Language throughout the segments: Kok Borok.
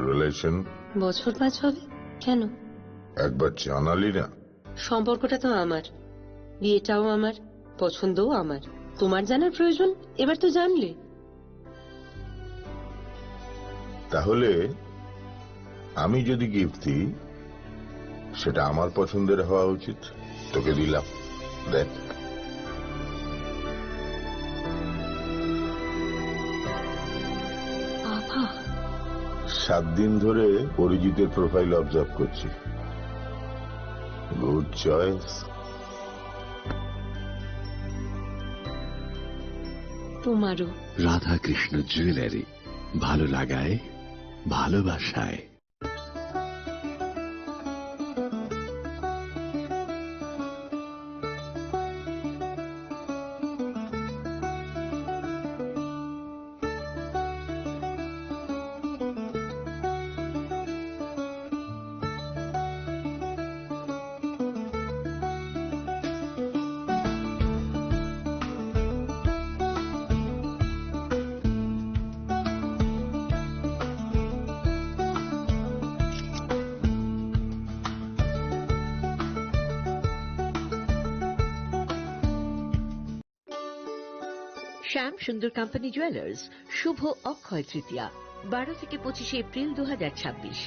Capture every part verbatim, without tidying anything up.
রিলেশন? বছর পাঁচ হবে। কেন? একবার জানালি না। সম্পর্কটা তো আমার, বিয়েটাও আমার, পছন্দও আমার। তোমার জানার প্রয়োজন? এবার তো জানলে। তাহলে আমি যদি গিফট দিই, সেটা আমার পছন্দের হওয়া উচিত। তোকে দিলাম, দেখ। বাবা। সাত দিন ধরে অরিজিতের প্রোফাইল অবজার্ভ করছি। Good choice. তোমারও। রাধাকৃষ্ণ জুয়েলারি, ভালো লাগায়, ভালোবাসায়। শ্যাম সুন্দর কোম্পানি জুয়েলার্স, শুভ অক্ষয় তৃতীয়া, বারো থেকে পঁচিশে এপ্রিল দু হাজার ছাব্বিশ।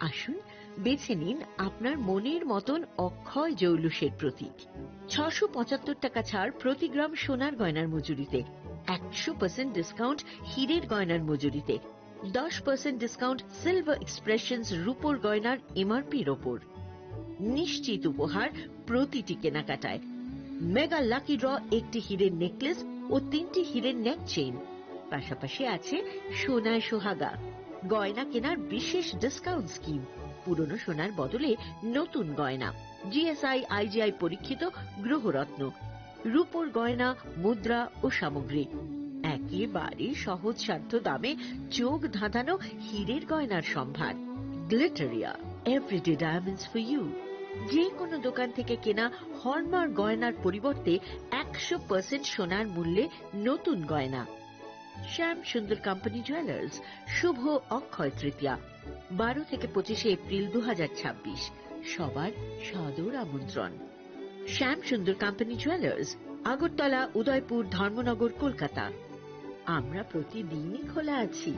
আসুন, বেছে নিন আপনার মনের মতন অক্ষয় জৌলুসের প্রতীক। ছশো পঁচাত্তর টাকা ছাড় প্রতি গ্রাম সোনার গয়নার মজুরিতে, একশো পার্সেন্ট ডিসকাউন্ট হীরের গয়নার মজুরিতে, দশ পার্সেন্ট ডিসকাউন্ট সিলভার এক্সপ্রেশনস রূপোর গয়নার এমআরপির ওপর। নিশ্চিত উপহার প্রতিটি কেনাকাটায়। মেগা লাকি ড্র, একটি হীরের নেকলেস ও তিনটি হীরের নেক চেইন। পাশাপাশি আছে সোনায় সোহাগা, গয়না কেনার বিশেষ ডিসকাউন্ট স্কিম, পুরনো সোনার বদলে নতুন গয়না, জিএসআই আইজিআই পরীক্ষিত গ্রহরত্ন, রূপোর গয়না, মুদ্রা ও সামগ্রী। একেবারে সহজ সাধ্য দামে চোখ ধাঁধানো হীরের গয়নার সম্ভার। Glitteria, everyday diamonds for you. যে কোনো দোকান থেকে কেনা হলমার্ক গয়নার পরিবর্তে একশো পার্সেন্ট সোনার মূল্যে নতুন গয়না। শ্যাম সুন্দর কোম্পানি জুয়েলার্স, শুভ অক্ষয় তৃতীয়া, বারো থেকে পঁচিশে এপ্রিল দু হাজার ছাব্বিশ। সবার সাদর আমন্ত্রণ। শ্যাম সুন্দর কোম্পানি জুয়েলার্স, আগরতলা, উদয়পুর, ধর্মনগর, কলকাতা। আমরা প্রতিদিনই খোলা আছি।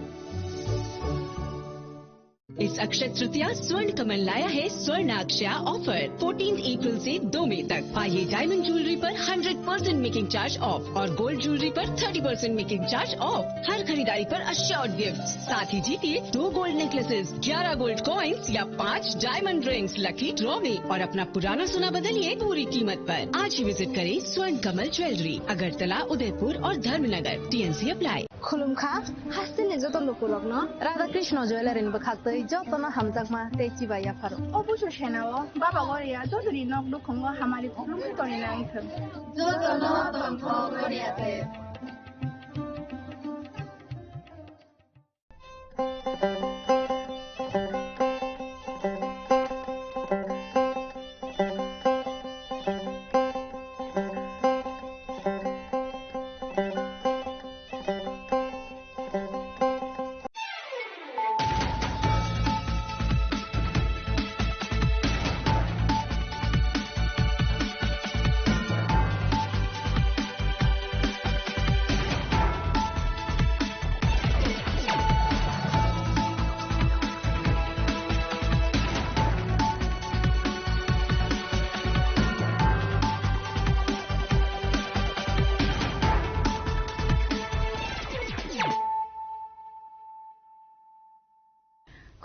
इस अक्षय तृतीया स्वर्ण कमल लाया है स्वर्ण अक्षया ऑफर। फोर्टीन अप्रैल से दो मई तक पाइए डायमंड ज्वेलरी पर hundred percent making charge off और गोल्ड ज्वेलरी पर thirty percent making charge off. हर खरीदारी पर अश्योर्ड गिफ्ट, साथ ही जीतिए दो गोल्ड नेकलेसेस, ग्यारह गोल्ड कॉइन्स या पाँच डायमंड रिंग्स लकी ड्रॉ में और अपना पुराना सोना बदलिए पूरी कीमत पर। आज ही विजिट करें स्वर्ण कमल ज्वेलरी, अगरतला, उदयपुर और Dharmanagar. TNC apply. Khulumkha, hasteni joto lukurokno Radha Krishna Jewellery ni bwkhaktwi jotono hamjakma tei chibai yapharo. Obo se senao Baba Goria jotoni nok nukhungo hamari khulumwi tongwi nang thung. Jotono tongthok Goria te.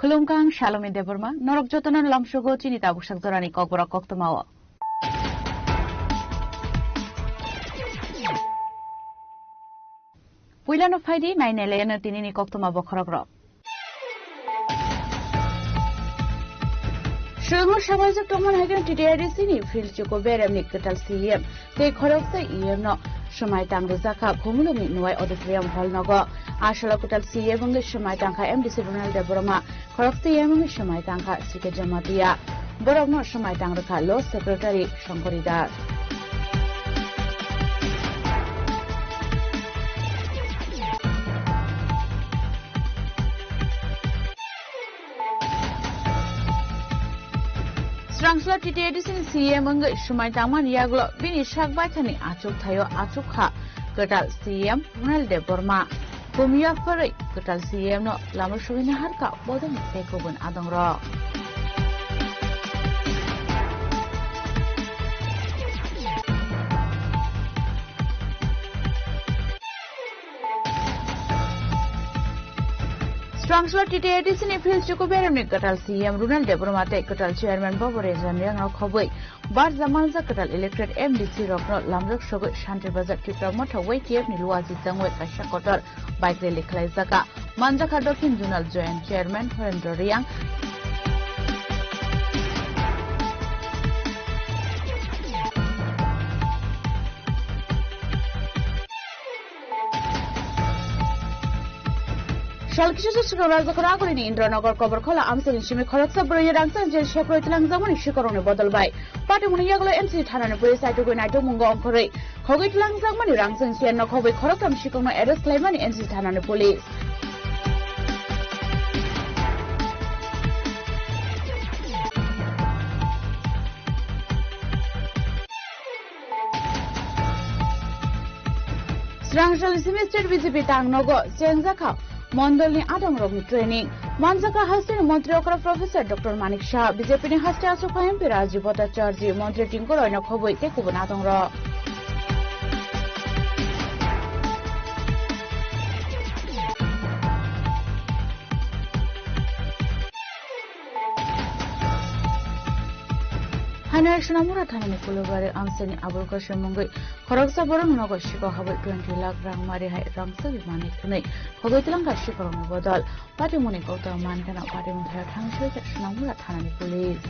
Khulumkha, ang Salome Debbarma, norok jotono lamsogo chini tabuksak jorani kokborok koktwmao. Puilano phaidi nainailaino tinini koktwma bokhorokrok. Swrwngno sabaijak tongmani hai kheno T T R A D C ni field chuko beremni kwtal C E M tei khoroksa E M no swmai tang rwjakha Khumulwngni Nwai Auditorium Hall nogo. A salo kwtal C E M wngwi swmai tangkha M D C Ronald Debbarma, khoroksa E M wngwi swmai tangkha C K Jamatia. Borokno swmai tang rwkha Law Secretary Shankari Das. Srangsa T T A D C ni C M wngwi swmai tangmani yagulo bini sak baithani achuk thaio achuk kha kwtal C M Ronald Debbarma. Kumya phwrwi kwtal C M no lama sogwi naharkha bodolni tei kubun adongrok. Srangsa T T A D C ni field chuku beremni kwtal C M Ronald Debbarma tei kwtal chairman Bobo Rejan Riang rok khobwi barja manjak kwtal electorate M D C rokno lamjak sogwi Shanti Bazar Tipra Motha Y T F ni luaji tangwi kaisa kotor bike rally khlaijak. Manjakha Dokhin Zonal Joint Chairman Horendra Riang. Salkisa swkang Rajakhor Agulini Indranagar Koborkhola amchaini simi khoroksa bwrwi rangchak jel sokroi twlangjakmani sikorokni bodol bai. Patimungni yagulo N C thanani police aitugwi naitukmungo ongkhorwi khogwi twlangjakmani rangchak siyan no khogwi khoroktham sikhokno arrest khlaimani N C thanani police. Srangsalni simi state B J P tang nogo chengjakha mondolni adongrokni training. Manjakha hasteni montri okra Professor Doctor Manik Saha, B J P ni haste aswk M P Rajiv Bhattacharjee, montri Tinku Royno khobwi tei kubun adongrok. Haino Sonamura thanani Kulubari amchaini Abul Kasim mungwi khoroksa borok nogo siko habwi twenty lakh rang mari hai rangchak mani hwnwi khogwi twlangkha sikorokni bodol. Patimungni kokto mankhe no patimung thaio thangwi soijak Sonamura thanani police.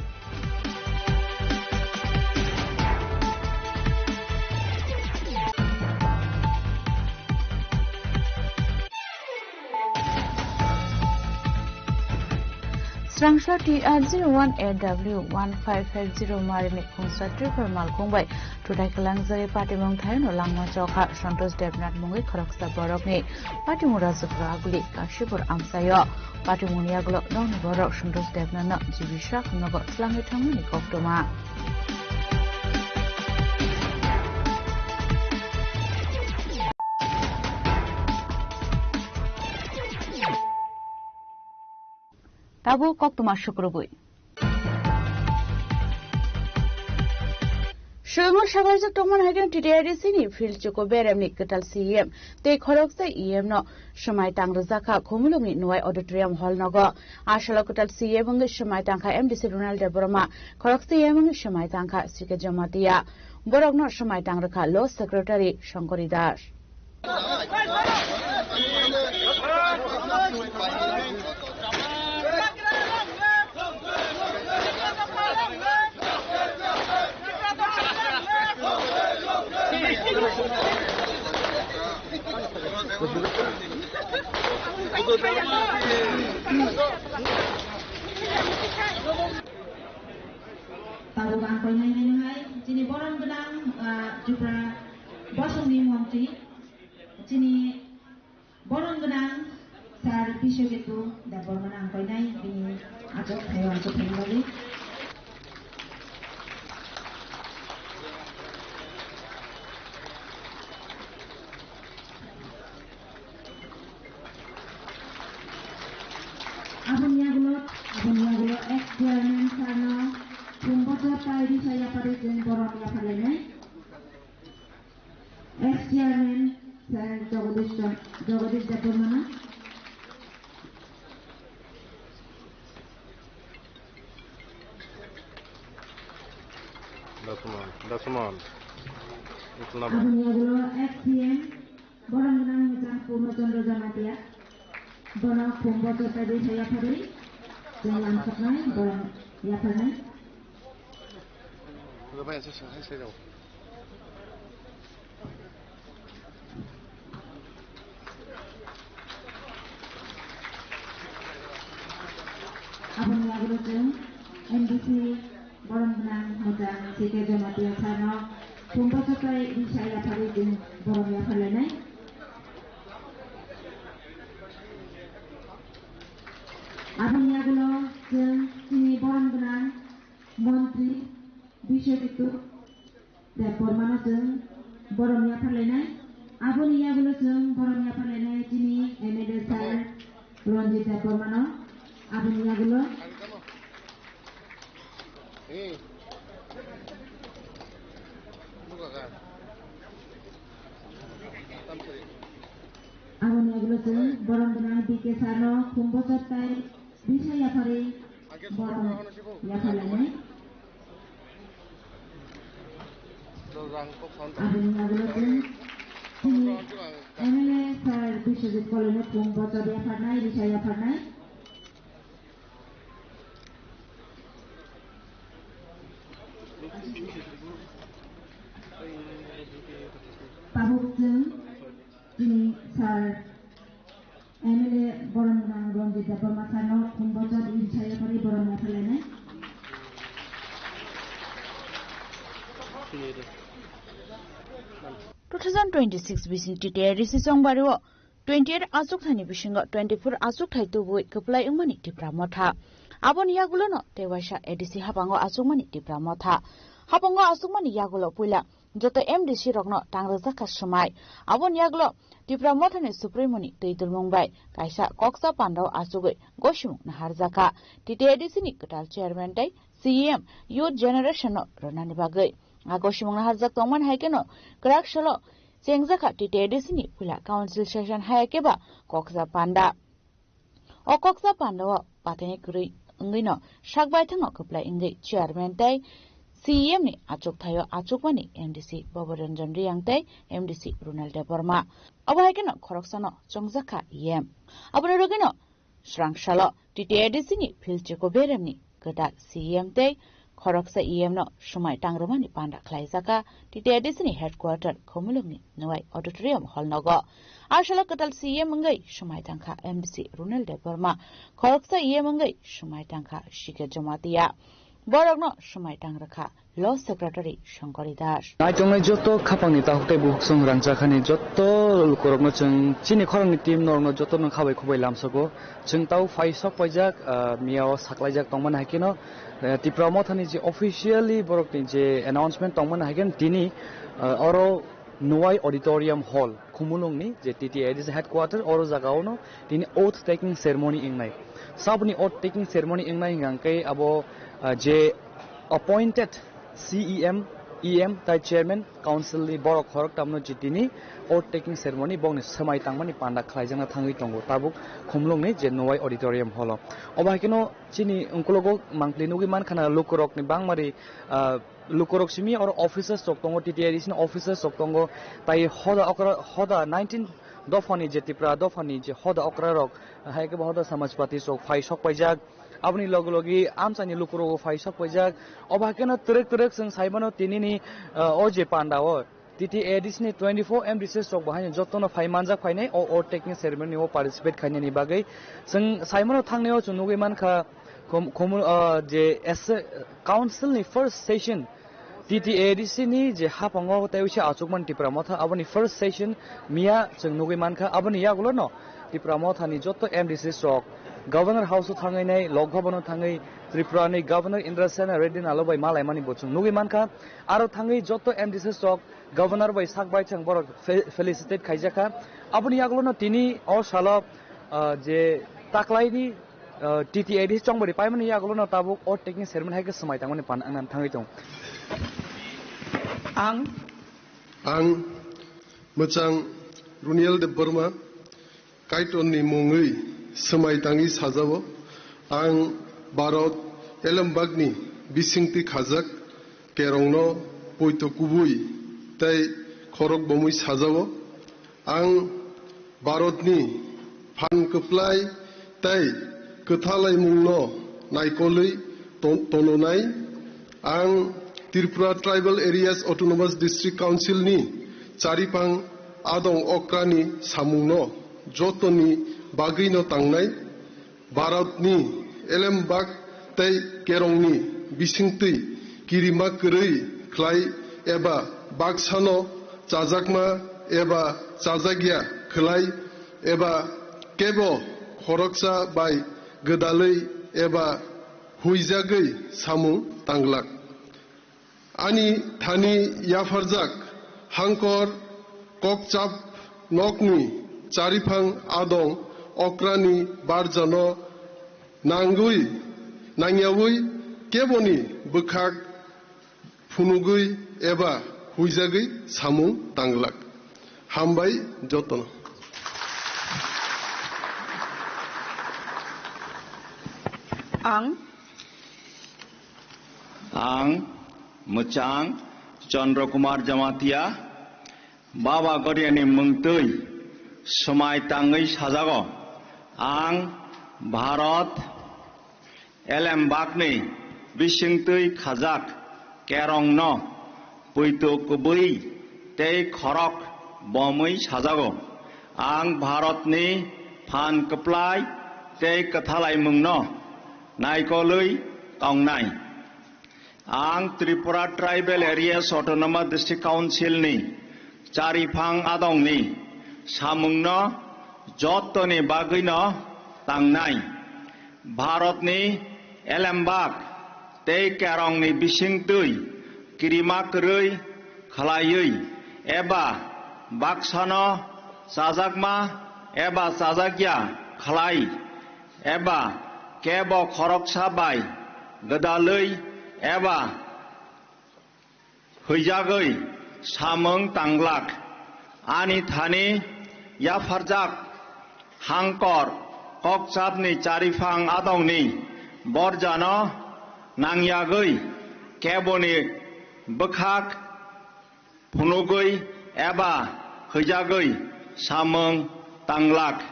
Srangsa T R zero one A W one five five zero marini khungsa tripur malkhung bai tutai kwlangjagwi patimung thaino langma chokha Santosh Debnath mungwi khoroksa borokni patimung Rajakhor Aguli Kashipur amchaio. Patimungni yagulo nokni borok Santosh Debnathno G B Shah nogo twlangwi thangmani koktwma. Tabuk koktwma sukrubwi. Swngmung saklaijak tongmani hai khe T T A D C ni field chuku beremni kwtal C E M tei khoroksa E M no swmai tang rwjakha Khumulwngni Nwai Auditorium Hall nogo. Asalo kwtal C E M wngwi swmai tangkha M D C Ronald Debbarma, khoroksa E M wngwi swmai tangkha C K Jamatia. Borokno swmai tang rwkha Law Secretary Shankari Das. Tabuk ang koinai nai hai chini borom gwnang, ah, Tripura bosongni montri, chini borom gwnang Sir Biswaketu Debbarma ang koinai bini achuk thaio achuk thaio bagwi. Aboni yagulo, aboni yagulo ex chairman sir no khum bochor tai risa yapharwi chwng borom yapharlainai. Ex chairman sir Jagadish Chan-, Jagadish Debbarma no. Dakuman, Dakuman. Aboni yagulo ex C M, borom gwnang mwchang Purno Chandra Jamatia. Bono khum bochor tai risa yapharwi chwng lamsoknai, borom yapharnai. Aboni yagulo chwng M D C borom gwnang mwchang C K Jamatia sir no khum bochor tai risa yapharwi chwng borom yapharlainai. Aboni yagulo chwng chini borom gwnang mon- Biswajit Debbarmano chwng borom yapharlainai. Aboni yagulo chwng borom yapharlainai chini M L A sir Ranjit Debbarmano. Aboni yagulo. Aboni yagulo chwng borom gwnang B K sir no khum bochor tai bisa yapharwi borom yapharlainai. Aboni yagulo chwng chini M L A sir Biswajit Koloino khum bochor yapharnai, bisa yapharnai. Tabuk chwng chini sir M L A borom gwnang Ranjit Debbarma sir no khum bochor risa yapharwi borom yapharlainai. Two thousand twenty-six bising T T A D C chongbario twenty-eight achukthani bisingo twenty-four achukthai tubui kwplai wngmani Tipra Motha. Aboni yagulono tei waisa A D C habango achukmani Tipra Motha. Habango achukmani yagulo puila joto M D C rokno tangrwjakha swmai. Aboni yagulo Tipra Mothani supremoni twi dulmung bai kaisa koksa pandao achugwi gosimung naharjakha T T A D C ni kwtal chairman tei C E M youth generation no rwnani bagwi. A gosimung naharjak tongmani hai kheno kwrak salo chengjakha T T A D C ni puila council session hai khe ba koksa panda. O koksa pandao pateni kwrwi wngwino sak baithangno kwplai wngwi chairman tei C E M ni achukthaio achukmani M D C Bobor Ranjan Riyang tei M D C Runal Debbarma. Abo hai kheno khoroksano chongjakha E M. Aboni rwgwino swrang salo T T A D C ni Phil Cheko Beremni kwtal C E M tei khoroksa E M no swmai tangrwmani panda khlaijakha T T A D C ni headquarter Khumulwngni Nwai Auditorium Hall nogo. A salo kwtal C E M wngwi swmai tangkha M D C Runel Debbarma, khoroksa E M wngwi swmai tangkha C K Jamatia. Borokno swmai tangrwkha Law Secretary Shankari Das. Naitongnai joto khapangni takhuk tei bukhuk chwng rangchakhani joto lukurokno chwng chini khorangni team norokno jotono khabai khubai lamsogo. Chwng tau phai sok paijak, ah, miyao saklaijak tongmani hai kheno, eh, Tipra Mothani je officially borokni je announcement tongmani hai kheno tini, ah, oro Nwai Auditorium Hall, Khumulwngni je T T A D C headquarter, oro jagaono tini oath taking ceremony wngnai. Saboni oath taking ceremony wngnai hingkha khe abo, ah, je appointed C E M, E M tai chairman council ni borok khorok tamno chitini oath taking ceremony bokni swmai tangmani panda khlaijakna thangwi tongo tabuk Khumulwngni je Nwai Auditorium Hall o. Obo hai kheno chini ungkulogo mangpli nugwi mankha na lukurokni bangmari, ah, lukurok simi oro officers rok tongo, T T A D C ni officers rok tongo, tai hoda okra, hoda nineteen dophani je Tipra dophani je hoda okra rok hai khe bo hoda samajpati rok phai sok paijak. Aboni logi logi amchaini lukurok phai sok paijak. Obo hai kheno twrwk twrwk chwng sai mano tinini, ah, o je panda o T T A D C ni twenty-four M D C rok bo haino jotono phai manjak phainai o oath taking ceremony o participate khainani bagwi. Chwng sai mano thangnai o chwng nugwi mankha Khum-, Khumul, ah, je S-, council ni first session T T A D C ni je haphango tei uisa achukmani Tipra Motha, aboni first session miya chwng nugwi mankha. Aboni yagulono Tipra Mothani joto M D C rok Governor House o thangwi nai, Lok Bhavan o thangwi Tripura ni Governor Indra Sena Reddy Nalo bai malaimani bo chwng nugwi mankha. Aro thangwi joto M D C rok Governor bai sak bai chwng borok fe-, felicitate khaijakha. Aboni yagulono tini o salo, ah, je taklaini, ah, T T A D C chongbari paimani yagulono tabuk oath taking ceremony hai khe swmai tangmani pan wngna thangwi tongo. Ang Ang mwchang Runiel Debbarma Kaitorni mungwi swmai tangwi sajao. Ang Bharat elembakni bisingtwi khajak kerongno poito kubui tei khorok bomwi sajao. Ang Bharatni phan kwplai tei kwthalaimungno naikolwi ton-, tononai. Ang Tripura Tribal Areas Autonomous District Council ni charipang adong okrani samungno jotoni bagwino tangnai. Bharatni elembak tei kerongni bisingtwi kirima kwrwi khlai eba baksano chajakma eba chajakya khlai eba kebo khoroksa bai gwdalwi eba huijagwi samung tanglak. Ani thani yapharjak hangkor kokchap nokni chariphang adong okrani barjano nangwi nangyawi keboni bwkhak phunugwi eba huijagwi samung tanglak. Hambai jotono. Ang Ang Mwchang Chandra Kumar Jamatia, Baba Goriani mungtwi swmai tangwi sajago. Ang Bharat elembakni bisingtwi khajak kerongno poito kwbwi tei khorok bomwi sajago. Ang Bharatni phan kwplai tei kwthalaimungno naikolwi tongnai. Ang Tripura Tribal Areas Autonomous District Council ni chariphang adongni samungno jottoni bagwino tangnai. Bharatni elembak tei kerongni bisingtwi kirima kwrwi khlaiwi eba baksano chajakma eba chajakya khlai eba kebo khoroksa bai gwdalwi eba huijagwi samung tanglak. Ani thani yapharjak hangkor kokchapni chariphang adongni borjano nangyagwi keboni bwkhak phunugwi eba huijagwi samung tanglak.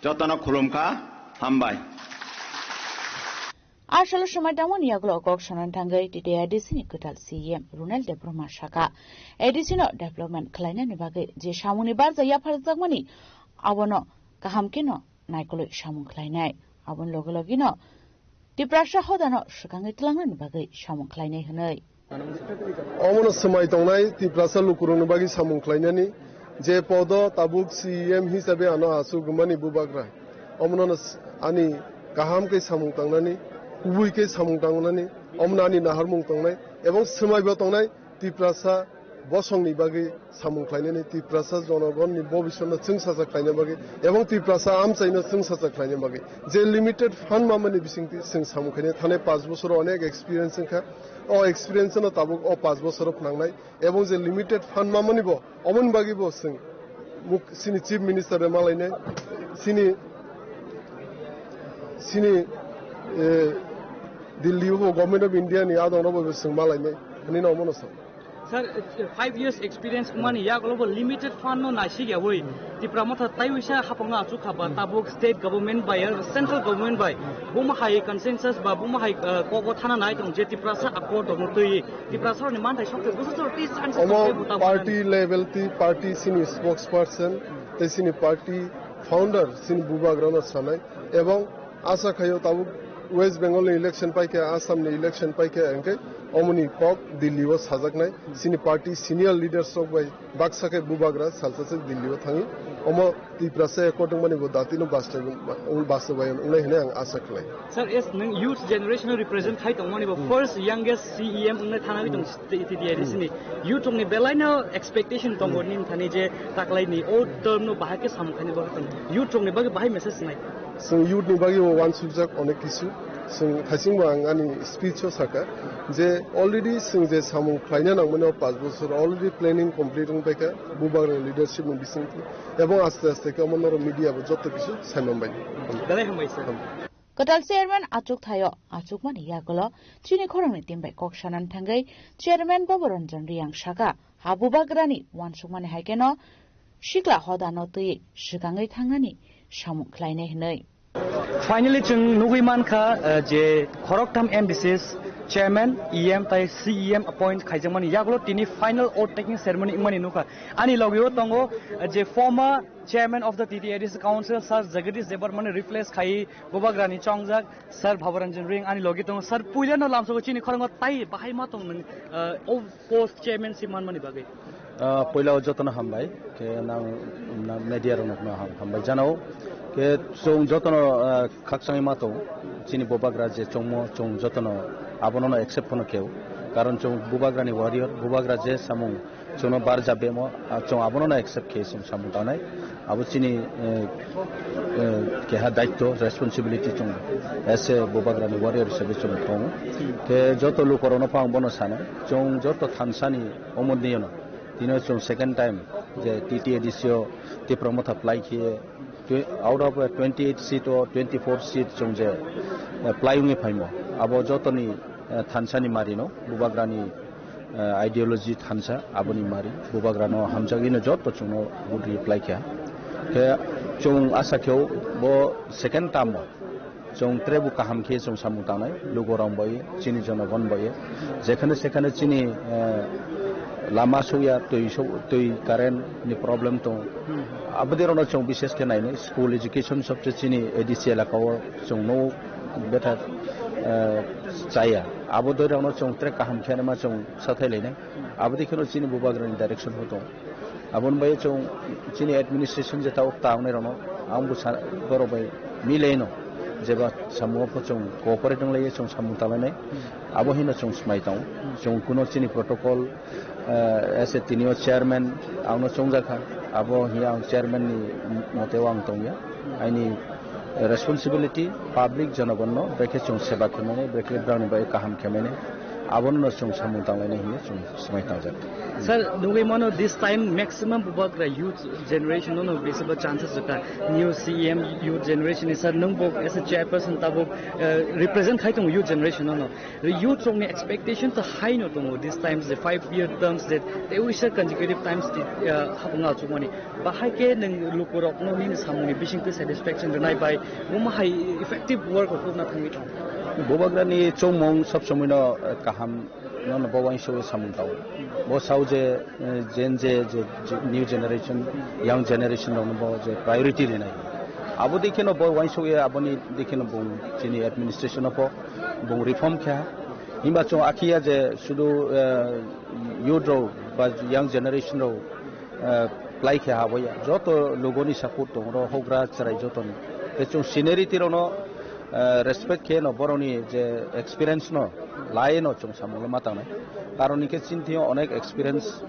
Jotono khulumkha, hambai. Asalo swmai tangmani yagulo kok sanani thangwi T T A D C ni kwtal C E M Runal Debbarma saka, A D C no development khlainani bagwi je samungni barja yapharjakmani abono kaham kheno naikolwi samung khlainai. Aboni loge logeno Tiprasa hodano swkangwi twlangnani bagwi samung khlainai hwnwi. Omono swmai tongnai Tiprasa lukurokni bagwi samung khlainani je podo tabuk C E M hisabe ano aswk rwmani bubagra. Omono s-, ani kaham khe samung tangnani, kubui khe samung tangnani, omono ani naharmung tongnai ebong swmaibo tongnai Tiprasa bosongni bagwi samung khlainani, Tiprasa jonogonni bobiswtno chwngsacha khlaina bagwi ebong Tiprasa amchaino chwngsacha khlaina bagwi je limited fund mamani bisingtwi chwng samung khlainai. Thane panch bosoro onek experience wngkha, o experience no tabuk o panch bosoro phnangnai ebong je limited fund mamani bo omoni bagwi bo chwng muk-, chini Chief Minister bai malainai, chini, chini, eh, Delhi o Government of India ni adong rok bai bo chwng malainai hinwi no omono sa. Sir, five years experience wngmani yagulo bo limited fund no naisik yawi Tipra Motha taiwisa hapangno achuk kha ba tabuk state government bai ar central government bai buma hai consensus ba buma hai, uh, kok o thana nai tong je Tiprasa accord no twi Tiprasa ni manthai sok bwsa sor twi chance Omo tong tei buta party level twi party sini spokesperson tei sini party founder sini bubagrano sanai ebong Asa khaio tabuk West Bengal ni election paikha, Assam ni election paikha, hwnkhe omoni kok Delhi o sajaknai. Chini party senior leaders rok bai baksa khe bubagra salsa se Delhi o thangwi. Omo Tiprasa according mani bo datino bastwi, bastwi bai wngnai hwnwi ang asa khlai. Sir, as nwng youth generation no represent khai tongmani bo first youngest C E M wngnai thangwi tong T T A D C ni. Youth rokni belai no expectation tongo nini thani je taklai ni o term no bahai khe samung khaini bagwi tong. Youth rokni bagwi bahai message nai. Chwng youth ni bagwi o uansukjak onek kisu. Chwng thaisingbo ang ani speech o saka je already chwng je samung khlaina nangmani o panch bochor already planning complete wng paikha bubagra leadership ni bisingtwi ebong aste aste khe omo norok media bo joto kisu saimanbai. Belai hambai sir. Kwtal chairman achuk thaio, achukmani yagulo chini khoroknwi team bai kok sanani thangwi chairman Bobo Ranjan Riyang saka, ha bubagrani uansukmani hai kheno sikla hodano twi swkangwi thangnani samung khlainai hwnwi. Finally, chwng nugwi mankha, uh, je khoroktham M D Cs chairman, E M tai C E M appoint khaijakmani yagulo tini final oath taking ceremony wngmani nukha. Ani logeo tongo, uh, je former chairman of the T T A D C Council, Sir Jagadish Debbarmani replace khai bubagrani chongjak Sir Bhabaranjan Riyang ani logi tongo. Sir, puilano lamsogo chini khorokngo tai bahai ma tong nang, uh, o post chairmanship manmani bagwi. Ah, puila o jotono hambai, khe nang, nang media rokno ham-, hambai janao. Khe chwng jotono, ah, khakchangwi ma tong, chini bubagra je chongmo, chwng jotono abonono accept phano kheo. Karon chwng Bubagrani warrior, Bubagra je samung chwngno barjak bemo, ah, chwng abono no accept khe chwng samung tangnai. Abo chini, eh, eh, keha daityo, responsibility chwng as a Bubagrani warrior hisabe chwng tongo. Khe joto lukorokno pho ang bono sanai, chwng joto thansani omor niyono, tino chwng second time je T T A D C o Tipra Motha plai khe, twe-, out of, uh, twenty-eight seat o twenty-four seat chwng je, uh, plai wngwi phaimo, abo jotoni, uh, thansani marino, Bubagrani, uh, ideology thansa, aboni mari, Bubagrano hamjagwino joto chwngno vote reply kha. Khe chwng asa kheo bo second term o chwng trebu kaham khe chwng samung tangnai, lugo rong bai, chini jonogon bai, jekhane sekhane chini, eh, lama sokya, twi sok-, twi current ni problem tong. Hmm. Abodi rokno chwng bishes khe nainai, school education sobse chini A D C elaka o chwng no betha, eh, chaya. Abodi rokno chwng tre kaham khe ma chwng sathai lainai. Abodi kheno chini Bubagrani direction ho tong. Aboni bai chwng chini administration je tabuk ta wngnai rokno ang bwsa borok bai milaino jeba samung o chwng cooperate wng lai chwng samung ta lainai. Abo hino chwng swmai tongo. Chwng kuno chini protocol, eh, as a tinio chairman ang no chongjak kha. Abo hiya ang chairman ni mote o ang tongya. Aini responsibility public jonogon no bekhe chwng seba khe mani, bekhe brang ni bai kaham khe mani. Abono no chwng samung tang lainai hiya chwng swmai tangjak. Sir, nugwi mano this time maximum Bubagra youth generation no, no bisi bo chances ka. New C M youth generation ni sir, nung bo as a chairperson tabuk, eh, represent khai tongo youth generation no, no. Youth rok ni expectation to high no tongo this times the five year terms that they wish consecutive times the, eh, habunga chumani. Bahai khe nung lukurok no nini samung ni bising twi satisfaction rwnai bai, omo hai effective work rok na thangwi tongo. Bubagra ni chongmung sob somoi no, eh, kaham no, no bo uansuk samung tao. Bo sao je, eh, Gen Z, je, je new generation, young generation rok no bo je priority rinai. Abo dikhe no bo uansuk ye aboni dikhe no bung chini administration o pho bung reform kha. Himba chwng akhiya je sudu, eh, youth rok ba young generation rok, eh, plai khe habaiya. Joto lugoni support tong ro, hogra chwrai jotoni. Te chwng seniority rokno, eh, respect khe no borokni je experience no lai no chwng samung ma tangnai. Karon hwnkhe chini thio onek experience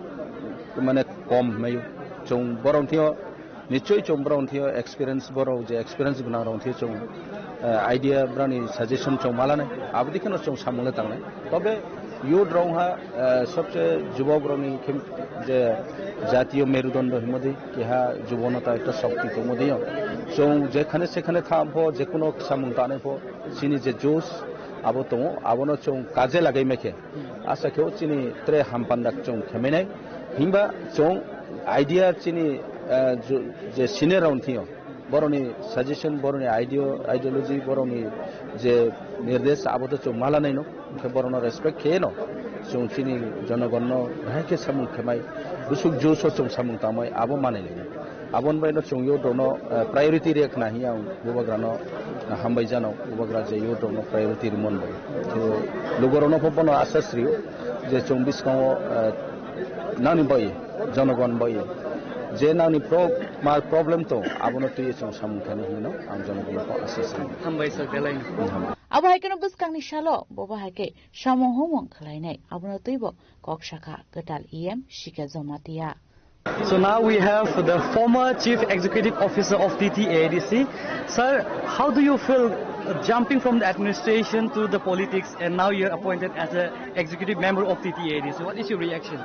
mane kom hwnwi chwng borok thio nichoi chwng borok thio experience borok je experience gwnang rok thio chwng, eh, idea brani suggestion chwng ma lanai. Abodi kheno chwng samung le tangnai. Tobe youth rok ha, eh, sobse jubok rokni khe je jatiyo merudondo himodi keha jubono ta ekta shokti tongmodi yo. Chwng jekhane sekhane tham pho, jekuno samung tanai pho, chini je josh abo tongo, abono chwng kaje lagai maikhe. Asa khe o chini tre hampandak chwng khemenai. Himba chwng idea chini, eh, ju-, je senior rok thio. Borokni suggestion, borokni idea, ideology, borokni je nirdesh, abo to chwng ma lanai no, hwnkhe borokno respect khe no, chwng chini jonogonno bahai khe samung khemai, bwswk juso chwng samung tangmai, abo manai nai. Aboni bai no chwng youth rokno, eh, priority rek na hiya ang Bubagrano, eh, hambai jano, Bubagra je youth rokno priority rimon bai. To lugorokno pho bono asas rio, je chwng bwskango, eh, nangni bai, jonogon bai, je nangni pro-, ma problem tong, abono twiwi chwng samung thani hino, ang jonogon kok aswk sano. Hambai sir, belai. Hambai. Abo hai kheno bwskangni salo, bobo hai khe samung humung khlainai, abono twibo kok sakha kwtal E M Sika Jamatia. So now we have the former Chief Executive Officer of T T A D C. Sir, how do you feel, uh, jumping from the administration to the politics and now you're appointed as a executive member of T T A D C? What is your reaction?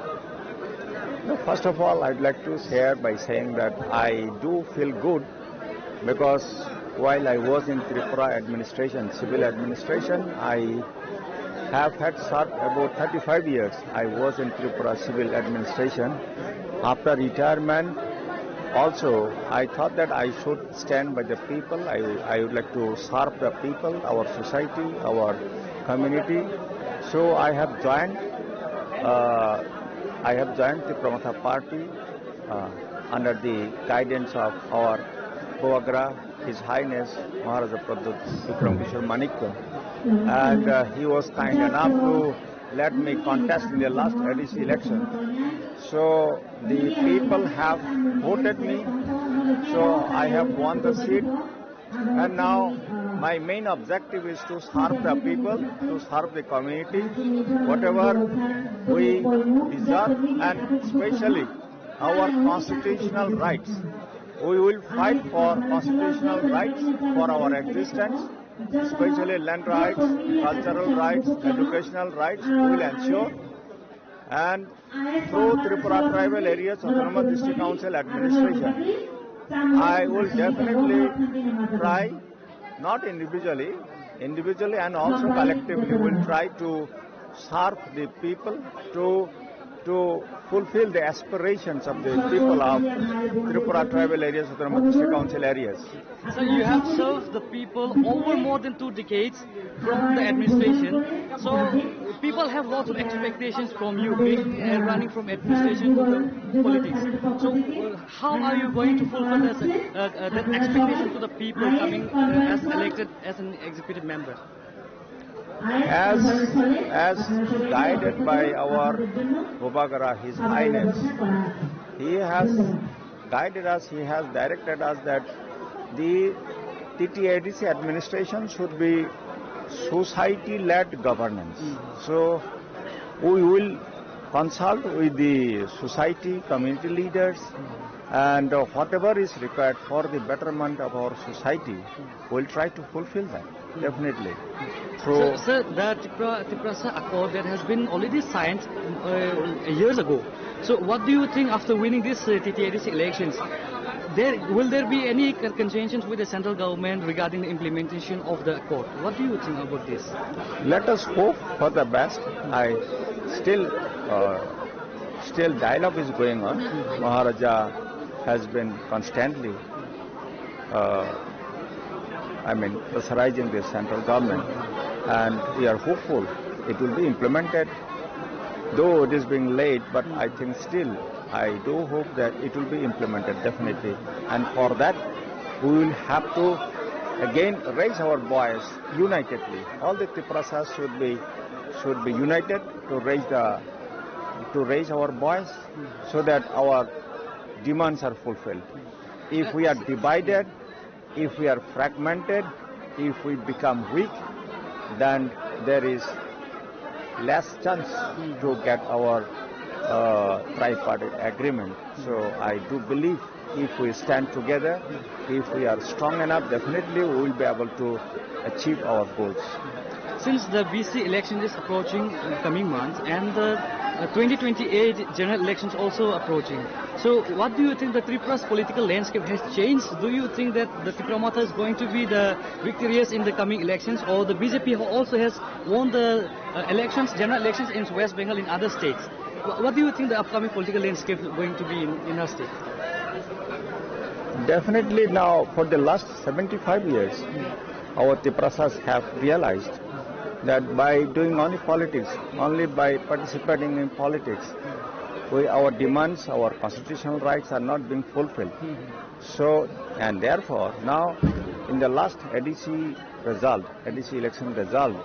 No, first of all, I'd like to share by saying that I do feel good because while I was in Tripura administration, civil administration, I have had served about thirty-five years. I was in Tripura civil administration. After retirement, also, I thought that I should stand by the people. I, I would like to serve the people, our society, our community. So I have joined, uh, I have joined the Tipra Motha party, uh, under the guidance of our Bubagra, His Highness Maharaja Pradyut Bikram Kishore Manikya. And, uh, he was kind enough to let me contest in the last A D C election. So the people have voted me. So I have won the seat. And now My main objective is to serve the people, to serve the community, whatever we deserve, and especially our constitutional rights. We will fight for constitutional rights for our existence, especially land rights, cultural rights, educational rights. We will ensure. And through Tripura Tribal Areas Autonomous District Council administration, I will definitely try, not individually, individually and also collectively, will try to serve the people, to, to fulfill the aspirations of the people of Tripura Tribal Areas Autonomous District Council areas. So you have served the people over more than two decades from the administration. So people have lots of expectations from you, being, uh, running from administration to the politics. So uh, how are you going to fulfill that, uh, uh, that expectation to the people coming, uh, as elected as an executive member? As, as guided by our Bubagara, His Highness, he has guided us, he has directed us that the T T A D C administration should be society-led governance. So we will consult with the society, community leaders, and uh, whatever is required for the betterment of our society, we'll try to fulfill that, definitely. So, Through sir, the Tipra, Tiprasa Accord that has been already signed, uh, years ago. So, what do you think after winning this, uh, T T A D C elections? There, will there be any con- contentions with the central government regarding the implementation of the accord? What do you think about this? Let us hope for the best. I still, uh, still dialogue is going on. Maharaja has been constantly uh, I mean, pressurizing the central government, and we are hopeful it will be implemented. Though it is being late, but I think still I do hope that it will be implemented definitely. And for that, we will have to again raise our voice unitedly. All the Tiprasas should be, should be united to raise the, to raise our voice so that our demands are fulfilled. If we are divided, if we are fragmented, if we become weak, then there is less chance to get our uh, tripartite agreement. So I do believe if we stand together, if we are strong enough, definitely we will be able to achieve our goals. Since the V C election is approaching in coming months and the uh, twenty twenty-eight general elections also approaching, so what do you think, the Tripura's political landscape has changed? Do you think that the Tipra Motha is going to be the victorious in the coming elections, or the B J P also has won the uh, elections, general elections in West Bengal, in other states? Wha- What do you think the upcoming political landscape is going to be in, in our state? Definitely now, for the last seventy-five years, our Tiprasas have realized that by doing only politics, only by participating in politics, we, our demands, our constitutional rights are not being fulfilled. So, and therefore, now in the last A D C result, A D C election result,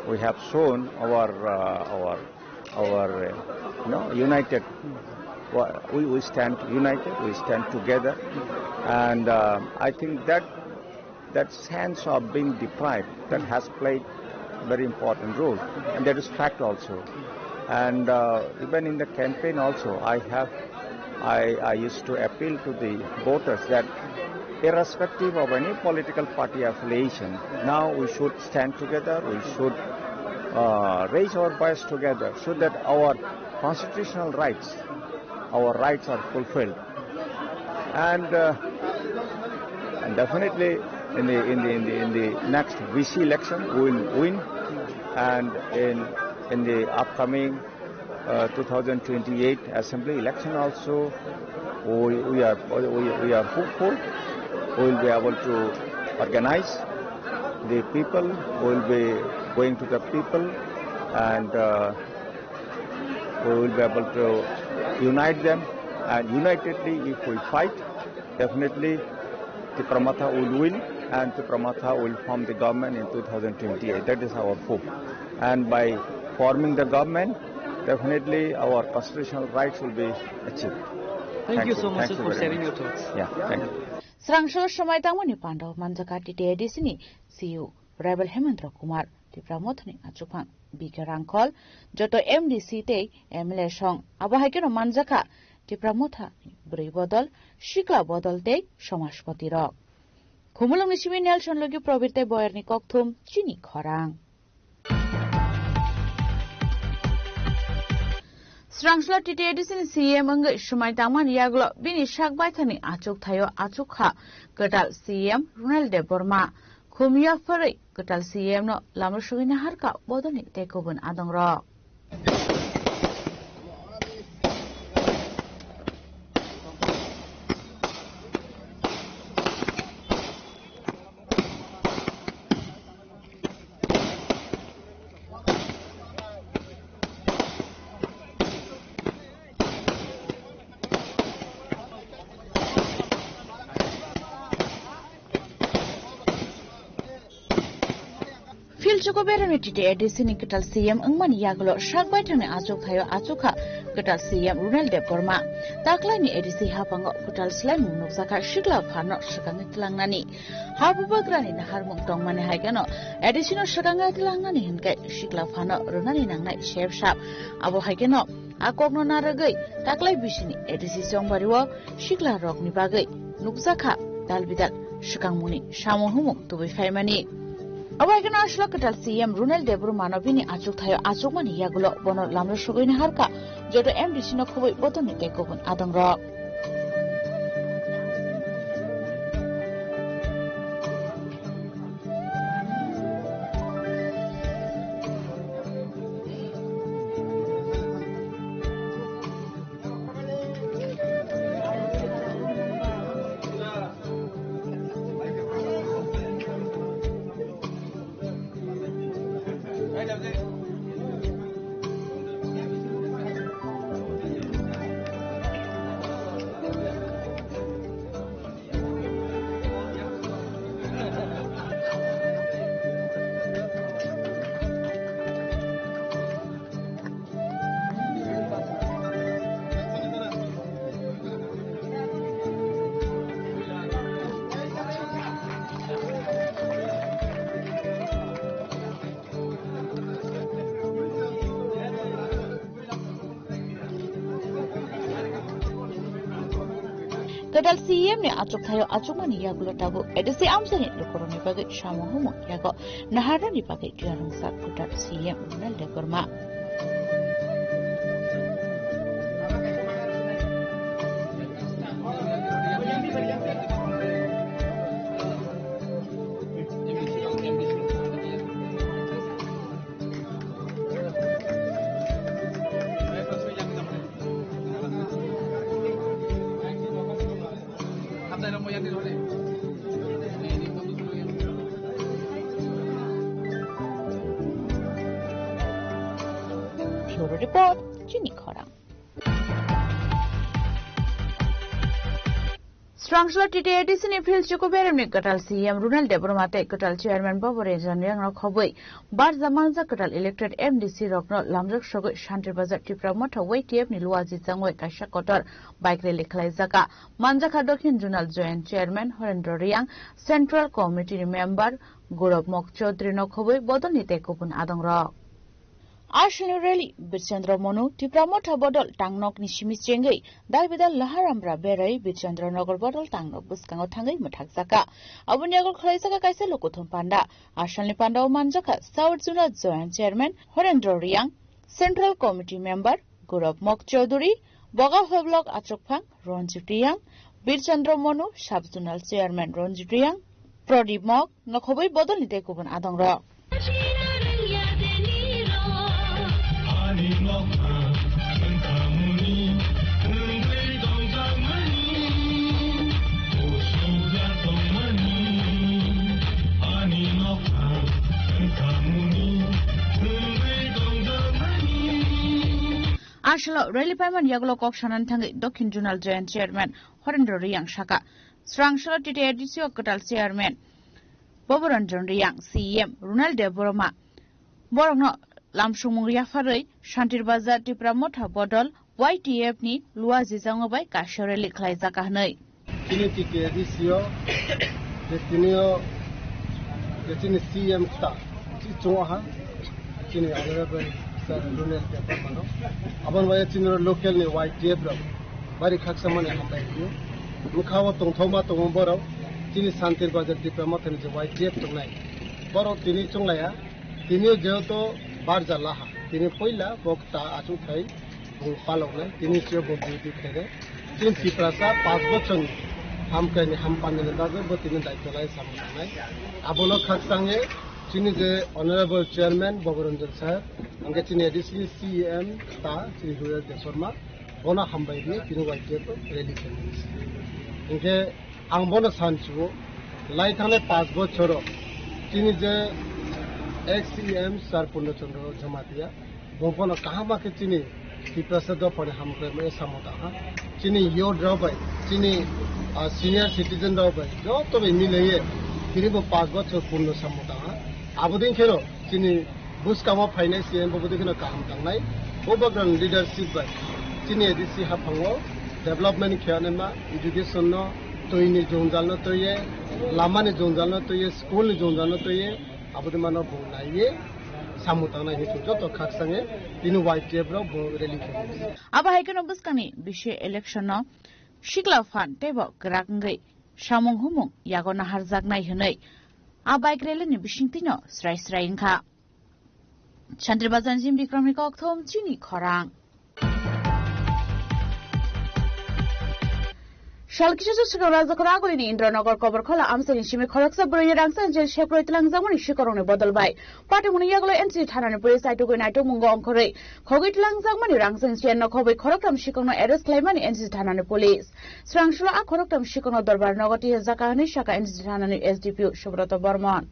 we have shown our, uh, our, our, uh, you know, united. We, we stand united, we stand together, and uh, I think that that sense of being deprived, that has played a very important role, and that is fact also. And uh, even in the campaign also, I have, I, I used to appeal to the voters that irrespective of any political party affiliation, now we should stand together, we should uh, raise our voice together so that our constitutional rights, our rights are fulfilled. And, uh, and definitely in the, in the, in the, in the next V C election, we will win. And in, in the upcoming uh, two thousand twenty-eight assembly election also, we, we are, we, we are hopeful we will be able to organize the people, we will be going to the people, and uh, we will be able to unite them, and unitedly, if we fight, definitely Tipra Motha will win, and Tipra Motha will form the government in two thousand twenty-eight. That is our hope. And by forming the government, definitely our constitutional rights will be achieved. Thank Thank you you. so much, Thank sir, you for very sharing much. your thoughts. Yeah, thank you. Srangso swmai tangmani pandao manjakha T T A D C ni C E O Rebel Hemendra Kumar, Tipra Mothani achukphang B K Rangkhol, joto M D C tei M L A song. Abo hai kheno manjakha Tipra Motha ni bwrwi bodol, sikla bodol tei somaspati rok. Khumulwngni simi Nelson logi Probir tei Boyerni kokthum chini khorang. Srangso T T A D C ni C M wngwi swmai tangmani yagulo bini sak baithani achuk thaio achuk kha kwtal C M Runal Debbarma. Khumya phwrwi kwtal C M no lama sugwi naharkha bodolni tei kubun adongrok. Phil Chuku Beremni T T A D C ni kwtal C M wngmani yagulo sak baithangni achuk thaio achuk kha kwtal C M Runal Debbarma. Taklaini A D C haphango kwtal swlaimung nukjakha sikla pharno swkangwi tlangnani. Ha bubagrani naharmung tongmani hai kheno A D C no swkangwi tlangnani hinkhe sikla pharno rwnani nangnai sep sap. Abo hai kheno a kokno narwgwi taklai bisini A D C chongbario sikla rokni bagwi nukjakha dal bidal swkangmungni samung humung tubui phaimani. Abo hai kheno aswk kwtal C M Runal Debbarma no bini achuk thaio achukmani yagulo bono lamro sugwi naharkha joto M D C no khobwi bodolni tei kubun adongrok. Kwtal C M ni achuk thaio achukmani yagulo tabuk A D C amchaini lukurokni bagwi samung humung yago naharnani bagwi tiyar wngkha kwtal C M Runal Debbarma. Bureau Report, Chini Khorang. Srangso T T A D C ni Phil Chuku Beremni kwtal C M Runal Debbarma tei kwtal chairman Bobo Ranjan Riang rok khobwi barja manjak kwtal elected M D C rokno lamjak sogwi Shantir Bazar Tipra Motha Y T F ni Luaji Changwai kaisa kotor bike rally khlaijak. Manjakha Dokhin Zonal Joint Chairman Horendra Riang, Central Committee ni member Gaurav Mok Chaudhary no khobwi bodolni tei kubun adongrok. Aswlni rally Birchandra Monu, Tipra Motha bodol tangnokni simi chengwi, dal bidal Laharamra berwi Birchandra Nagar bodol tangnok bwskango thangwi mwthakjaka. Aboni yago khlaijaka kaisa lukuthum panda. Aswlni pandao manjakha South Zonal Joint Chairman Horendra Riang, Central Committee member Gaurav Mok Chaudhary, Boga Block achukphang Ranjit Riang, Birchandra Monu, Sub Zonal Chairman Ranjit Riang, Pradip Mok, nokhobwi bodolni tei kubun adongrok. Aswlao rally paimani yagulo kok sanani thangwi Dokhin Zonal Joint Chairman Horendra Riang saka, Srangso T T A D C o kwtal chairman Boboranjan Riang, C M Runal Debbarma borokno lamsongmung yapharwi Shantir Bazar Tipra Motha bodol Y T F ni Luaji Changwai bai kaisa rally khlaijaka hwnwi. Chini T T A D C o je tini o je chini C M kta, chi chungo ha, chini honorable sir Ronald Debbarma no. Aboni bagwi chini local ni Y T F rok bari khaksa mani hambai rw. Bwkha o tongthokma tongo borok, chini Santir Bazar Tipra Motha ni je Y T F tongnai, borok tini chunglaiya, tini o jehetu barja laha, tini puila bo kta achukthai bung paloknai, tini sio bo duty khainai. Chini Tiprasa panch bochorni hamkrai ni hampani ni bagwi bo tini daityo lai samung tangnai. Abono khakchangwi chini je honorable chairman Boboranjan sir, hwnkhe chini additional C M kta chini Rural Debbarma, bono hambai rwi tini Y T F rally khainai. Hwnkhe ang bono sansuo, lai thangnai panch bochoro chini je ex C M sir Purno Chandra Jamatia, bo bono kaham khe chini Tiprasa dophani hamkrai mani samung tangha. Chini youth rok bai, chini, ah, senior citizen rok bai, joto bai milaiye tini bo panch bochor purno samung tangha. Abodin kheno chini bwskango phainai C M bo bodin kheno kaham tangnai. Bo bagrang leadership bai chini A D C haphango development khe anima, education no, twi ni jwngjal no twiye, lama ni jwngjal no twiye, school ni jwngjal no twiye, abodin mano bung naiye samung tangnai hinwi joto khakchangwi tini Y T F rok bo rally khe. Abo hai kheno bwskangni bisi election no sikla phan teibo kwrak wngwi samung humung yago naharjaknai hwnwi a bike rally ni bisingtwino srai srai wngkha. Santir Bazar ni Jim Bikram ni kokthum chini khorang. Sal kisa swkang Rajakhor agulini Indranagar Koborkhola amchaini simi khoroksa bwrwini rangchak inchen sekroi twlangjakmani sikarokni bodol bai patimungni yagulo N C thanani police aitugwi naitokmungo ongkhorwi khogwi twlangjakmani rangchak inchen no khobwi khoroktham sikarokno arrest khlaimani N C thanani police. Swrangsulo a khoroktham sikarokno Dorbar nogo tiyajak hinwi sakha N C thanani S D P O Subroto Bormon.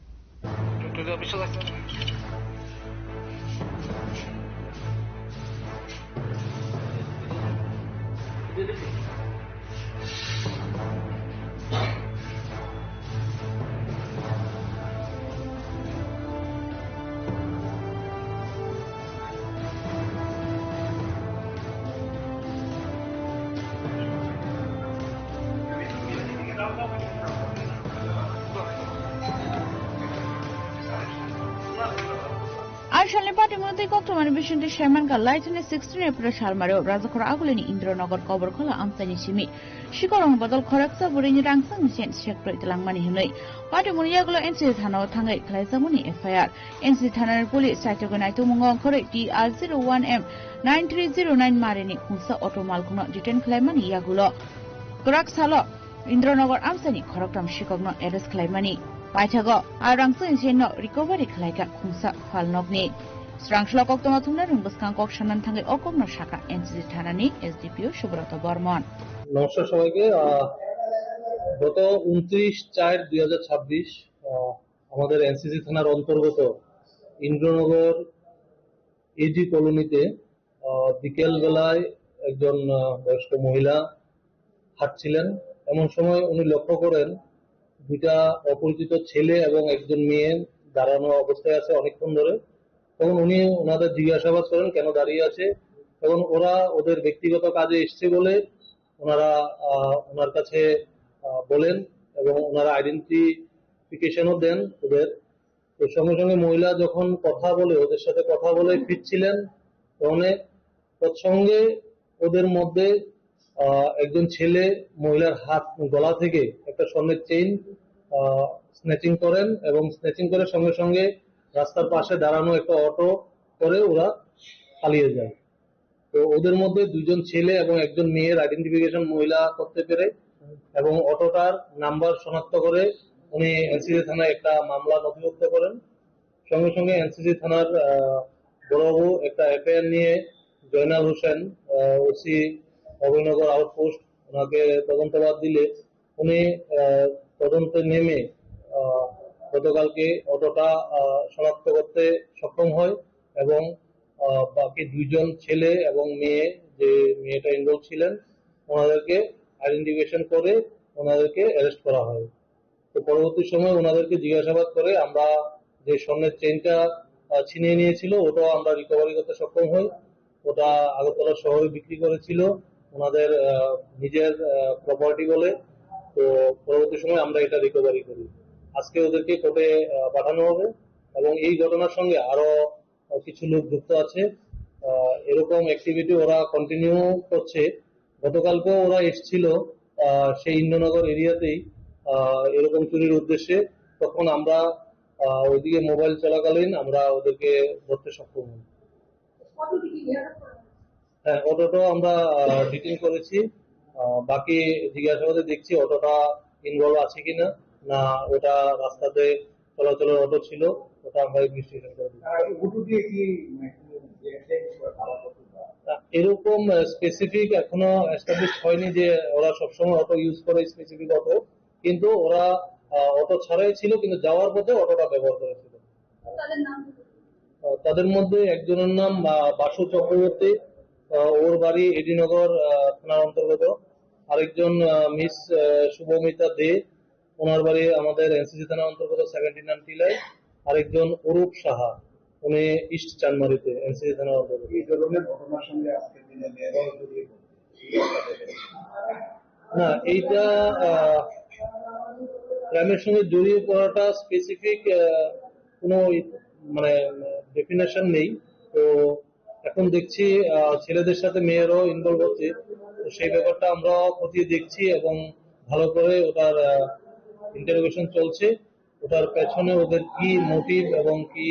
Aisalni patimungni twi koktwmani bisingtwi saimankha, Laithani sixteen April salmario Rajakhor agulini Indranagar Koborkhola amchaini simi sikarokni bodol khoroksa bwrwini rangchak inchen sekroi twlangmani hwnwi patimungni yagulo N C thanao thangwi khlaijakmani F I R. N C thanani police saitogwi naitokmungo ongkhorwi T R zero one M nine three zero nine marini khungsa auto malkhungno detain khlaimani yagulo kwrak salo Indranagar amchaini khoroktham sikokno arrest khlaimani. Paithago a rangchak inchenno recovery khlaikha khungsa phalnokni. Swrangsulo koktwma thumnai rwng bwskang kok sanani thangwi o kokno sakha N C C thanani S D P O Subroto Bormon. নমস্কার সবাইকে। আহ, গত ঊনত্রিশ চার দুই হাজার ছাব্বিশ, আহ, আমাদের এনসিসি থানার অন্তর্গত ইন্দ্রনগর এজি কলোনিতে, আহ, বিকেল বেলায় একজন, আহ, বয়স্ক মহিলা হাঁটছিলেন। এমন সময় উনি লক্ষ্য করেন দুইটা অপরিচিত ছেলে এবং একজন মেয়ে দাঁড়ানো অবস্থায় আছে অনেকক্ষণ ধরে। তখন উনি ওনাদের জিজ্ঞাসাবাদ করেন কেন দাঁড়িয়ে আছে, এবং ওরা ওদের ব্যক্তিগত কাজে এসছে বলে ওনারা, আহ, ওনার কাছে, আহ, বলেন এবং ওনারা আইডেন্টিফিকেশনও দেন ওদের। তো সঙ্গে সঙ্গে মহিলা যখন কথা বলে, ওদের সাথে কথা বলে ফিরছিলেন, তখন প্রসঙ্গে ওদের মধ্যে, আহ, একজন ছেলে মহিলার হাত, গলা থেকে একটা স্বর্ণের চেইন, আহ, স্ন্যাচিং করেন এবং স্ন্যাচিং করে সঙ্গে সঙ্গে রাস্তার পাশে দাঁড়ানো একটা অটো করে ওরা পালিয়ে যায়। তো ওদের মধ্যে দুইজন ছেলে এবং একজন মেয়ের আইডেন্টিফিকেশন মহিলা করতে পেরে এবং অটোটার নাম্বার শনাক্ত করে উনি এনসিসি থানায় একটা মামলা নথিভুক্ত করেন। সঙ্গে সঙ্গে এনসিসি থানার, আহ, বড়বাবু একটা এফআইআর নিয়ে জয়নাল হোসেন, আহ, ওসি অভয়নগর আউটপোস্ট, ওনাকে তদন্তভার দিলে উনি, আহ, তদন্তে নেমে, আহ, গতকালকে অটোটা, আহ, শনাক্ত করতে সক্ষম হয় এবং, আহ, বাকি দুইজন ছেলে এবং মেয়ে, যে মেয়েটা এনরোল ছিলেন, ওনাদেরকে আইডেন্টিফিকেশন করে ওনাদেরকে অ্যারেস্ট করা হয়। তো পরবর্তী সময় ওনাদেরকে জিজ্ঞাসাবাদ করে আমরা যে স্বর্ণের চেইনটা, আহ, ছিনিয়ে নিয়েছিল, ওটাও আমরা রিকভারি করতে সক্ষম হই। ওটা আগরতলা শহরে বিক্রি করেছিল ওনাদের, আহ, নিজের, আহ, প্রপার্টি বলে। তো পরবর্তী সময় আমরা এটা রিকভারি করি। আজকে ওদেরকে কোর্টে পাঠানো হবে এবং এই ঘটনার সঙ্গে আরো কিছু লোক যুক্ত আছে। আহ, এরকম অ্যাক্টিভিটি ওরা কন্টিনিউ করছে। গতকালকেও ওরা এসছিল আহ, সেই ইন্দ্রনগর এরিয়াতেই আহ, এরকম চুরির উদ্দেশ্যে। তখন আমরা আহ, ওইদিকে মোবাইল চলাকালীন আমরা ওদেরকে ধরতে সক্ষম হই। হ্যাঁ, অটোটাও আমরা ডিটেইন করেছি। আহ, বাকি জিজ্ঞাসাবাদে দেখছি অটোটা ইনভলভ আছে কিনা, না ওটা রাস্তাতে চলাচলের অটো ছিল, ওটা আমরা ইনভেস্টিগেশন করে দিচ্ছি। আর অটো দিয়ে কি, মানে, কোনো যে অ্যাক্সিডেন্ট বা ভাড়া করতে পারে? না, এরকম স্পেসিফিক এখনো এস্টাবলিশ হয়নি যে ওরা সবসময় অটো ইউজ করে, স্পেসিফিক অটো, কিন্তু ওরা আহ, অটো ছাড়াই ছিল, কিন্তু যাওয়ার পথে অটোটা ব্যবহার করেছিল। আহ, তাদের মধ্যে একজনের নাম আহ, বাসু চক্রবর্তী, আহ, ওর বাড়ি এডিনগর আহ, থানার অন্তর্গত। আরেকজন আহ, মিস আহ, শুভমিতা দে, ওনার বাড়ি আমাদের এনসিসি থানার অন্তর্গত সেভেন্টি নাইন টিলায়। আরেকজন অরূপ সাহা, উনি ইস্ট চানমারিতে এনসিসি থানার অন্তর্গত। এই ধরনের ঘটনার সঙ্গে আজকের দিনে মেয়েরাও জড়িয়ে পড়ছে। না, এইটা আহ, ক্রাইমের সঙ্গে জড়িয়ে পড়াটা স্পেসিফিক কোনো ই-, মানে ডেফিনেশন নেই। তো এখন দেখছি আহ, ছেলেদের সাথে মেয়েরাও ইনভলভ হচ্ছে। তো সেই ব্যাপারটা আমরা খতিয়ে দেখছি এবং ভালো করে ওটার ইন্টারোগেশন চলছে। ওটার পেছনে ওদের কি মোটিভ এবং কি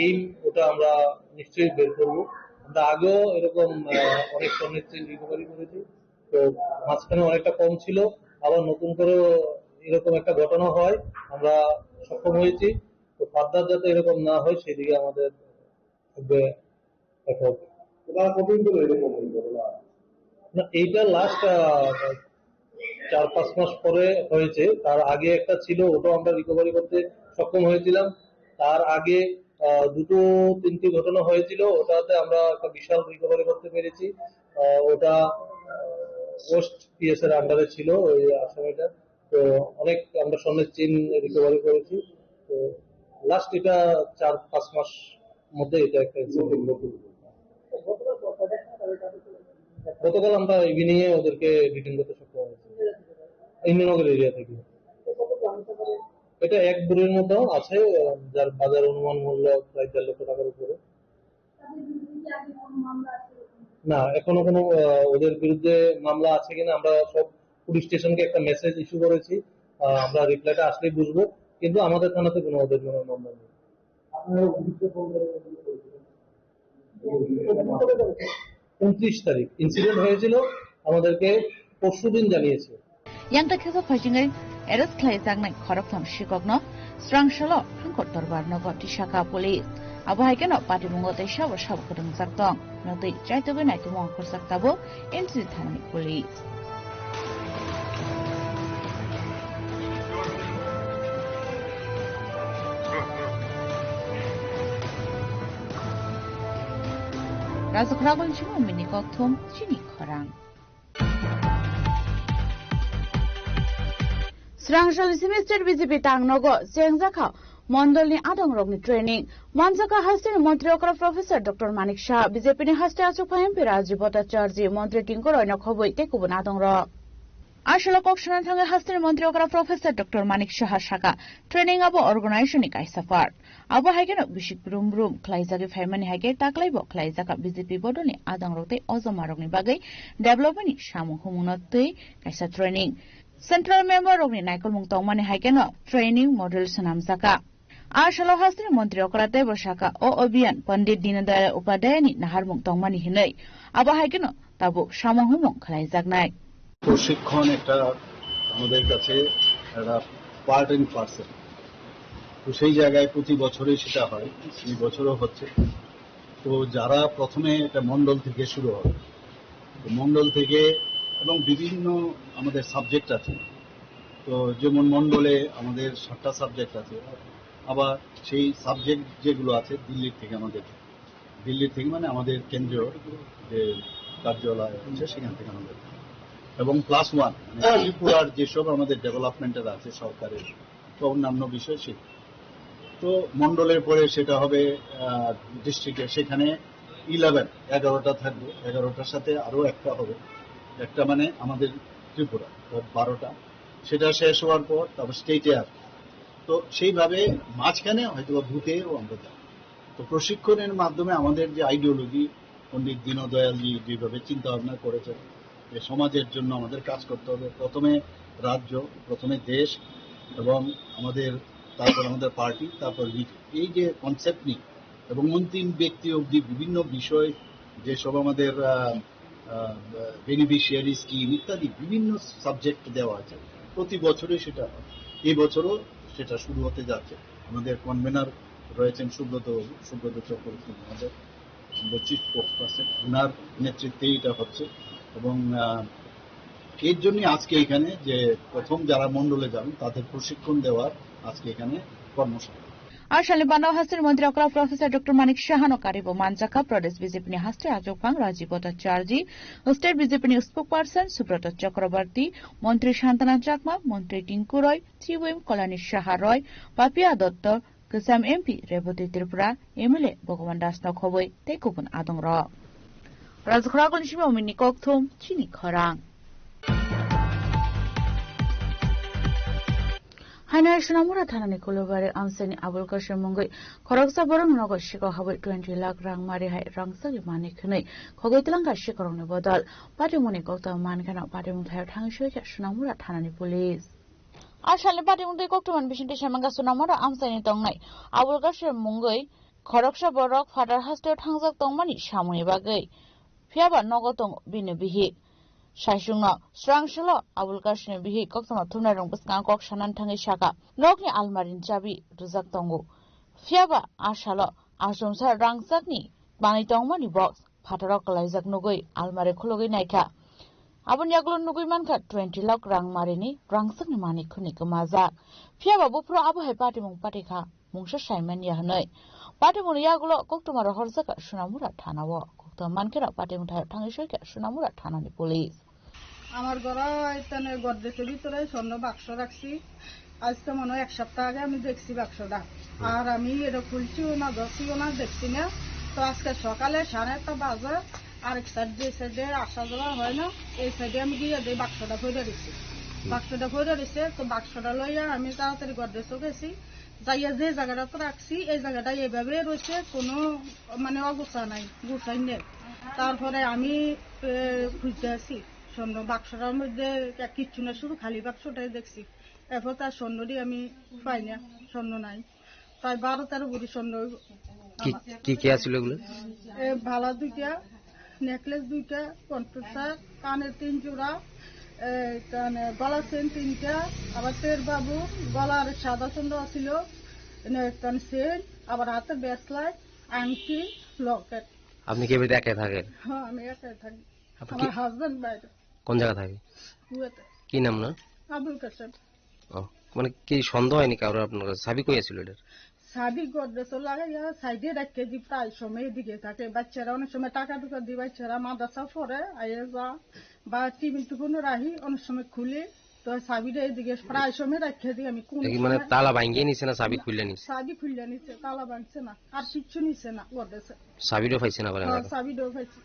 এইম, ওটা আমরা নিশ্চয়ই বের করবো। আমরা আগেও এরকম আহ, অনেক স্বর্ণের চেইন রিকভারি করেছি। তো মাঝখানে অনেকটা কম ছিল, আবার নতুন করে এরকম একটা ঘটনা হয়, আমরা সক্ষম হয়েছি। তো ফার্দার যাতে এরকম না হয়, সেদিকে আমাদের থাকবে এফোর্ট। তারা কতদিন ধরে এরকম এই ঘটনা? না, এইটা লাস্ট চার পাঁচ মাস পরে হয়েছে। তার আগে একটা ছিল, ওটাও আমরা রিকভারি করতে সক্ষম হয়েছিলাম। তার আগে আহ, দুটো তিনটি ঘটনা হয়েছিল, ওটাতে আমরা একটা বিশাল রিকভারি করতে পেরেছি। আহ, ওটা ওয়েস্ট পিএস এর আন্ডারে ছিল ওই আসামিটা। তো অনেক আমরা স্বর্ণের চেইন রিকভারি করেছি। তো লাস্ট এটা চার পাঁচ মাস মধ্যে এটা একটা ইনসিডেন্ট। গতকাল আমরা ইভিনিং এ ওদেরকে ডিটেইন করতে সক্ষম হয়েছি ইন্দ্রনগর এরিয়া থেকে। এটা এক বুড়ির মতো আছে, আহ, যার বাজার অনুমান মূল্য প্রায় দেড় লক্ষ টাকার উপরে। না, এখনো কোনো আহ, ওদের বিরুদ্ধে মামলা আছে কিনা, আমরা সব পুলিশ স্টেশনকে একটা মেসেজ ইস্যু করেছি। আহ, আমরা রিপ্লাইটা আসলেই বুঝবো, কিন্তু আমাদের থানাতে কোনো ওদের কোনো মামলা নেই। আপনারা অভিযুক্ত কোন তারিখে পুলিশ করেছিলেন? উনত্রিশ তারিখ ইনসিডেন্ট হয়েছিল, আমাদেরকে পরশু দিন জানিয়েছে। Yang ta khe phai jingwi arrest khlai jaknai khoroktham sikokno Srangsalo Hangkor Dorbar nogo tisaka police. Abo hai kheno patimungo tei sabo sabo kwrwngjak tong. Notwi chaitugwi naitugmung khorjak tabuk N C thanani police. Rajakhnagon chini mini kokthum chini khorang. Srangsal Semester B J P tangnogo chengjakha mondolni adongrokni training. Manjaka hasteni montri okra Professor Doctor Manik Saha, B J P ni haste achukphai M P Rajib Bhattacharjee, montri Tinku Roy no khobwi tei kubun adongrok. Aswk kok sana thangwi hasteni montri okra Professor Doctor Manik Saha saka, training abo organization ni kaisa part. Abo hai kheno bisik brum brum khlaijagwi phaimani hai khe taklaibo khlaijak B J P bodolni adongrok tei ojomarokni bagwi development ni samung humungno twi kaisa training. Central member rokni naikolmung tongmani hai kheno training model swnamjaka. A salo hasteni montri okra teibo saka o abhiyan Pandit Dindayal Upadhyaya ni naharmung tongmani hinwi. Abo hai kheno tabuk samung humung khlaijaknai. প্রশিক্ষণ একটা আমাদের কাছে একটা part and parcel. তো সেই জায়গায় প্রতি বছরই সেটা হয়, এই বছরও হচ্ছে। তো যারা প্রথমে এটা মণ্ডল থেকে শুরু হবে, তো মণ্ডল থেকে এবং বিভিন্ন আমাদের সাবজেক্ট আছে। তো যেমন মণ্ডলে আমাদের সাতটা সাবজেক্ট আছে, আবার সেই সাবজেক্ট যেগুলো আছে দিল্লির থেকে আমাদের, দিল্লির থেকে মানে আমাদের কেন্দ্রীয় যে কার্যালয় আছে সেখান থেকে আমাদের, এবং প্লাস ওয়ান মানে ত্রিপুরার যেসব আমাদের ডেভেলপমেন্টের আছে সরকারের বা অন্যান্য বিষয় সে। তো মণ্ডলের পরে সেটা হবে ডিস্ট্রিক্টে, সেখানে ইলেভেন, এগারোটা থাকবে, এগারোটার সাথে আরও একটা হবে, একটা মানে আমাদের ত্রিপুরা, তো বারোটা। সেটা শেষ হওয়ার পর তারপর স্টেটে আর, তো সেইভাবে মাঝখানে হয়তো বা বুথেও আমরা যাই। তো প্রশিক্ষণের মাধ্যমে আমাদের যে আইডিওলজি পণ্ডিত দীনদয়ালজি যেভাবে চিন্তা ভাবনা করেছেন যে সমাজের জন্য আমাদের কাজ করতে হবে, প্রথমে রাজ্য, প্রথমে দেশ এবং আমাদের, তারপর আমাদের পার্টি, তারপর নিজে, এই যে কনসেপ্ট নিয়ে এবং অন্তিম ব্যক্তি অবধি বিভিন্ন বিষয় যেসব আমাদের বেনিফিশিয়ারি স্কিম ইত্যাদি বিভিন্ন সাবজেক্ট দেওয়া আছে। প্রতি বছরই সেটা হয়। এই বছরও সেটা শুরু হতে যাচ্ছে। আমাদের কনভেনার রয়েছেন সুব্রত বাবু, সুব্রত চক্রবর্তী মহোদয়, আমাদের চিফ স্পোকসপারসন, ওনার নেতৃত্বেই এটা হচ্ছে। এবং আহ, এর জন্যই আজকে এখানে যে প্রথম যারা মণ্ডলে যাবেন তাদের প্রশিক্ষণ দেওয়ার আজকে এখানে কর্মশালা। Arshali bano hasteni montri okra Professor Doctor Manik Sahano karibo manjakha Pradesh B J P ni hasteni achukphang Rajiv Bhattacharjee, State B J P ni spokesperson Subrata Chakraborty, montri Santana Chakma, montri Tinku Roy, Chiwim Kalani Saha Roy, Papiya Dotto, Kwcham M P Rebati Tripura, M L A Bhagavan Das no khobwi tei kubun adongrok. Rajkhoragulni simi omini kokthum chini khorang. Haino Sonamura thanani Kulubari amchaini Abul Kasim mungwi khoroksa borok nogo siko habwi twenty lakh rang mari hai rangchakni mani khwnwi khogwi twlangkha sikorokni bodol. Patimungni kokthum mankheno patimung thaio thangwi soikha Sonamura thanani police. A salni patimung twi kokthumani bisingtwi semangkha Sonamura amchaini tongnai Abul Kasim mungwi khoroksa borok phatar hasteo thangjak tongmani samungni bagwi. Phiyaba nogo tongo bini bihik. Saisungno swrang salo Abul Kasimni bihik koktwma thumnairok bwskango kok sanani thangwi sakha, "Nokni almarini chabi rwjak tongo." Phiyaba a salo achomsa rangchakni manwi tongmani box phataro kwlaijak nugwi almari khulugwi naikha. Aboni yagulo nugwi mankha twenty lakh rang marini rangchakni manwi khwnwi kwmajak. Phiyaba buphuru abo hai patimung patikha. Mungsa saimanya hwnwi. Patimungni yagulo koktwma rohorjak Sonamura thanao. Koktwma mankheno patimung thaio thangwi soikha Sonamura thanani police. আমার ঘরে এখানে গডরেজের ভিতরে স্বর্ণ বাক্স রাখছি। আজ তো মনে হয় এক সপ্তাহ আগে আমি দেখছি বাক্সটা। আর আমি এটা খুলছিও না, ধরছিও না, দেখছি না। তো আজকে সকালে সাড়ে আটটা বাজে আরেক সাইড, যে সাইডে আসা যাওয়া হয় না, এই সাইডে আমি গিয়ে দেখি বাক্সটা পড়ে রয়েছে। বাক্সটা পড়ে রয়েছে, তো বাক্সটা লইয়া আমি তাড়াতাড়ি গডরেজে গেছি। যাইয়া যে জায়গাটাতে রাখছি, এই জায়গাটা এভাবে রয়েছে, কোনো মানে অগোছা নাই, গোছাই নেই। তারপরে আমি, এ, খুঁজতে আছি স্বর্ণ বাক্সটার মধ্যে, কিচ্ছু না, শুধু খালি বাক্সটাই দেখছি। এরপর তার স্বর্ণটি আমি পাই না, স্বর্ণ নাই। প্রায় বারো তেরো ভরি স্বর্ণ হইব। কি, আমার কি কি আছিল এগুলো? এ, বালা দুইটা, নেকলেস দুইটা, কণ্ঠস্বর, কানের তিন জোড়া, এ, কানে গলা চেন তিনটা, আবার তের বাবু, গলার সাদা চন্দ্র ছিল, এনে কান চেন, আবার হাতের ব্রেসলেট, আংটি, লকেট। আপনি কি এবাড়িতে একাই থাকেন? হ্যাঁ, আমি একাই থাকি। আপনি আমার কি, হাজবেন্ড বাইরে। কোন জায়গা থাকে? কুয়েতে। কি নাম না? আবুল কাসেম। ও, মানে কি সন্দেহ হয়নি কারোর আপনার কাছে? চাবি কই আছিল এটার? চাবি গডরেজে লাগাইয়া সাইডে রাখিয়া দি প্রায় সময় এদিকে থাকে। বাচ্চারা অনেক সময় টাকা টুকা দি বাচ্চারা মাদ্রাসা পড়ে, আইয়া যা বা টিফিন টিফিন রাখি, অনেক সময় খুলে, তো চাবিটা এদিকে প্রায় সময় রাখিয়া দি আমি কোন দেখি মানে সময় তালা ভাঙিয়ে নিছে না চাবি না, খুলে নিছে? চাবি খুলে নিছে, তালা ভাঙছে না, আর কিচ্ছু নিছে না গডরেজে। চাবিটাও পাইছে না আবার হ্যাঁ, এলাকা? চাবিটাও পাইছে।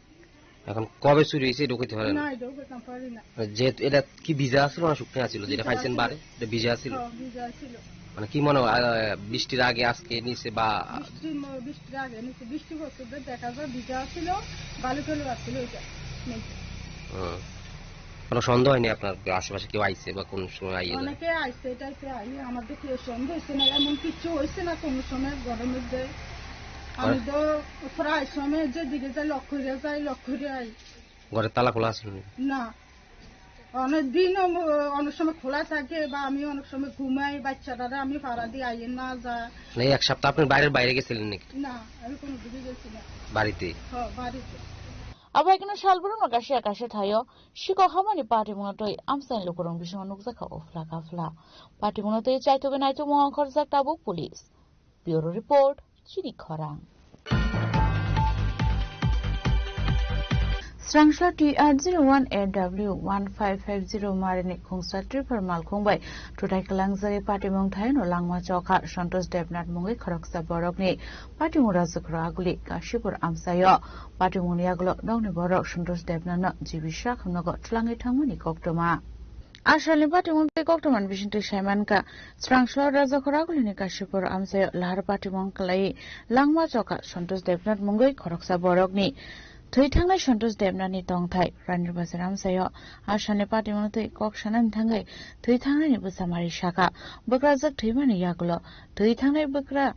এখন কবে চুরি হয়েছে এটা কইতে পারেন? না, এটাও কইতাম পারি না। মানে যেহেতু এটা কি ভিজা আছিল না শুকনো আছিল? যেটা ভিজা পাইছেন আছিল। বারে, এটা ভিজা আছিল? হ্যাঁ, ভিজা আছিল। মানে কি মনে হয়, আহ, বৃষ্টির আগে আজকে নিচে বা বৃষ্টির ম-, বৃষ্টির আগে নিচে, বৃষ্টি পড়ছে যে দেখা যায় ভিজা আছিল, বালু টালু আছিল ওইটা নিচে। হুম। কোনো সন্দেহ হয়নি আপনার আশেপাশে কেউ আইছে বা কোন সময় আইয়ে যায়? অনেকে আইছে, এটা আইছে, আই আমাদের কেউ সন্দেহ হয়েছে না, এমন কিছু হয়েছে না কোনো সময় ঘরের মধ্যে। আমি আর তো প্রায় সময় যেদিকে যাই, লক্ষ্য করে যাই, লক্ষ্য করে আই। ঘরের তালা খোলা আছিল নি? না, অনেক দিনও ম-, অনেক সময় খোলা থাকে বা আমি অনেক সময় ঘুমাই, বাচ্চাটারে আমি পাড়া দিয়ে আইয়ে না যা। মানে এই এক সপ্তাহ আপনি বাইরের বাইরে গেছিলেন নাকি? না, আমি কোনো দিকে গেছি না। বাড়িতেই? হ্যাঁ, বাড়িতে। Abo haikhe no salbrumno kaisa kaisa thaio sikok hamani patimungno twi amchaini lukurokni bisingo nukjakha uphla kaphla. Patimungno twi chaithogwi naithokmung ongkhorjak tabuk police. Bureau Report, Chini Khorang. Srangsa T R zero one A W one five five zero marini khungsa tripur malkhung bai tutai kwlangjagwi patimung thaino langma chokha Santosh Debnath mungwi khoroksa borokni patimung rajwk rw aguli Kashipur amchaio. Patimungni yagulo nokni borok Santosh Debnathno G B Shah hamnogo twlangwi thangmani koktwma. Asalni patimung tei koktwmani bisingtwi saimankha, Srangso Rajakhor Agulini Kashipur amchaio lahar patimung khlaiwi langma choka Santosh Debnath mungwi khoroksa borokni thwi thangnai Santosh Debnathni tongthai Ranir Bazar amchaio asalni patimung twi kok sanani thangwi thwi thangnani bwsa mari sakha. Bwkrajwk thwimani yagulo thwi thangnai bwkra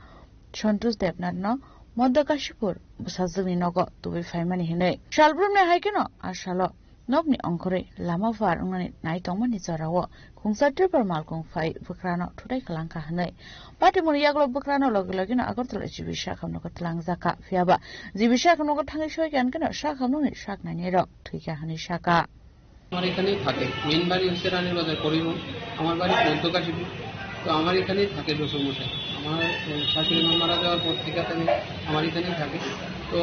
Santosh Debnathno Madhya Kashipur bwsajwkni nogo tubui phaimani hinwi salbrumni hai kheno a salo nokni ongkhorwi lama phar wngnani nai tongmani jorao khungsa tripura malkhung phai bwkrano thutai kwlangkha hinwi patimungni yagulo bwkrano logi logino Agartala G B sakha nogo twlangjakha. Phiyaba G B sakha nogo thangwi soikha hinkheno sakha nokni sak nainai rok thwikha hinwi sakha. আমার এখানেই থাকে। মেইন বাড়ি হচ্ছে রানীর বাজার, করিমগঞ্জ। আমার বাড়ি মধ্য কাশীপুর। তো আমার এখানেই থাকে শ্বশুরমশাই। আমার, আহ, শাশুড়ি মা মারা যাওয়ার পর থেকে তাহলে আমার এখানেই থাকে। তো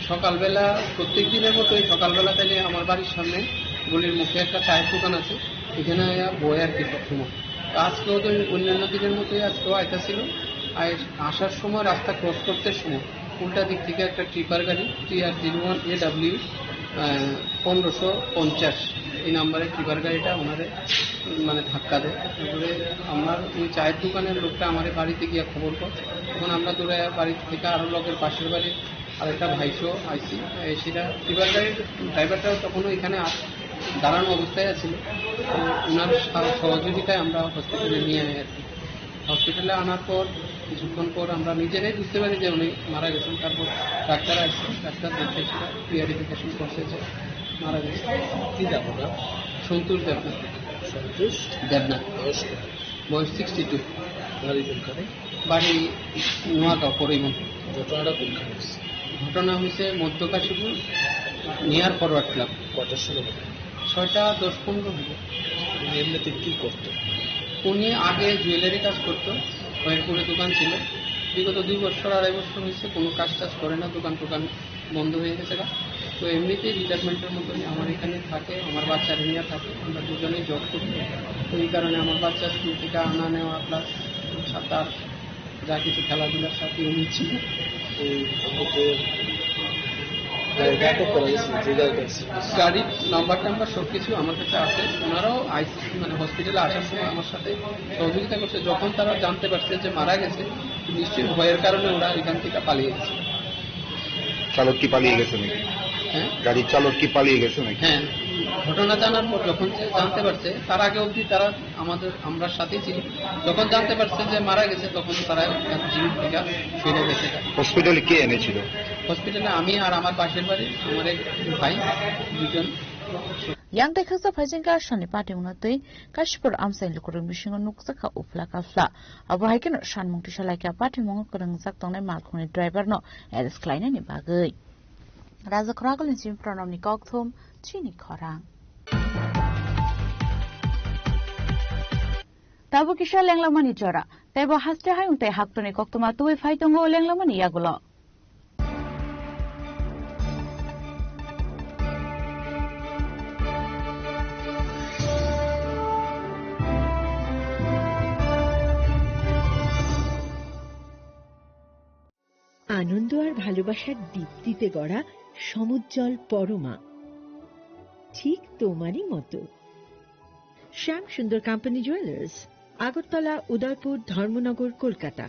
সকালবেলা, প্রত্যেক দিনের মতোই সকালবেলা তাহলে আমার বাড়ির সামনে গলির মুখে একটা চায়ের দোকান আছে, এখানে আয়া বয় আর কি সবসময়। তো আজকেও তো অন্যান্য দিনের মতোই আজকেও আইতাছিল। আর আসার সময়, রাস্তা ক্রস করতে সময় উল্টা দিক থেকে একটা টিপার গাড়ি, টি আর জিরো ওয়ান এ ডাব্লিউ পনেরোশো পঞ্চাশ, এই নাম্বারের টিপার গাড়িটা ওনারে, উম, মানে, ধাক্কা দেয়। তারপরে আমার ওই চায়ের দোকানের লোকটা আমার বাড়িতে গিয়ে খবর করে। তখন আমরা দৌড়ে বাড়ি থেকে আরও লোকের পাশের বাড়ির আরেকটা ভাইসহ আইসি। এই সেটা টিপার গাড়ির ড্রাইভারটাও তখনও এখানে আস-, দাঁড়ানো অবস্থায় আছিল। তো ওনার সহ-, সহযোগিতায় আমরা হসপিটালে নিয়ে আই আর কি। হসপিটালে আনার পর কিছুক্ষণ পর আমরা নিজেরাই বুঝতে পারি যে উনি মারা গেছেন। তারপর ডাক্তার আসছে, ডাক্তার দেখে সেটা ক্লিয়ারিফিকেশন করছে যে মারা গেছে। কি নাম ওনার? সন্তোষ দেবনাথ। সন্তোষ? দেবনাথ। বয়স কত? বয়স সিক্সটি টু। বাড়ি কোনখানে? বাড়ি নোয়াগাঁও, করিমন। ঘটনাটা কোনখানে হয়েছে? ঘটনা হয়েছে মধ্য কাশীপুর, নিয়ার ফরওয়ার্ড ক্লাব। কটার সময় ঘটনা? ছয়টা দশ পনেরো হবে। উনি এমনিতে কি করতো? উনি আগে জুয়েলারি কাজ করতো, খয়েরপুরে দোকান ছিল। বিগত দুই বছর, আড়াই বছর হয়েছে কোনো কাজ টাজ করে না, দোকান টোকান বন্ধ হয়ে গেছে গা। তো এমনিতেই রিটায়ারমেন্টের মতনই আমার এখানে থাকে, আমার বাচ্চা নিয়ে থাকে, আমরা দুজনেই জব করি। তো এই কারণে আমার বাচ্চা স্কুল থেকে আনা নেওয়া প্লাস সাঁতার যা কিছু খেলাধুলার সাথে উনি ছিল। এই আমাদের গাড়িটা করা গেছে, যে গাড়িটা ছিল। গাড়ির নাম্বার টাম্বার সব কিছু আমার কাছে আছে। ওনারাও আইসি, মানে, হসপিটালে আসার সময় আমার সাথে সহযোগিতা করছে। যখন তারা জানতে পারছে যে মারা গেছে, নিশ্চয়ই ভয়ের কারণে ওরা এখান থেকে পালিয়ে গেছে। চালক কি পালিয়ে গেছে নাকি? হ্যাঁ? গাড়ির চালক কি পালিয়ে গেছে নাকি? হ্যাঁ, ঘটনা জানার পর যখন সে জানতে পারছে, তার আগে অবধি তারা আমাদের, আমরা সাথেই ছিল। যখন জানতে পারছে যে মারা গেছে, তখন তারা জিপ থেকে ফিরে গেছে। হসপিটালে কে এনেছিল? হসপিটালে আমি আর আমার পাশের বাড়ি আমার এক ভাই, দুজন। Yang tei khaksa phaisingkha sani patimungno twi Kashipur amchaini lukurok bisingo nukjakha uphla kaphla. Abo hai kheno sanmung tisa laikha patimung kwrwngjak tongnai malkhungni driverno arrest khlainani bagwi. Raja Khoragulni simi Pranamni kokthum chini khorang. Tabuk kisa lenglamani jora. Teibo haste hayung tei haktoni koktwma tubui phai tongo lenglamani yagulo. আনন্দ আর ভালোবাসার দীপ্তিতে গড়া সমুজ্জ্বল পরমা, ঠিক তোমারই মতো। শ্যাম সুন্দর company jewellers, Agartala, উদয়পুর, ধর্মনগর, কলকাতা।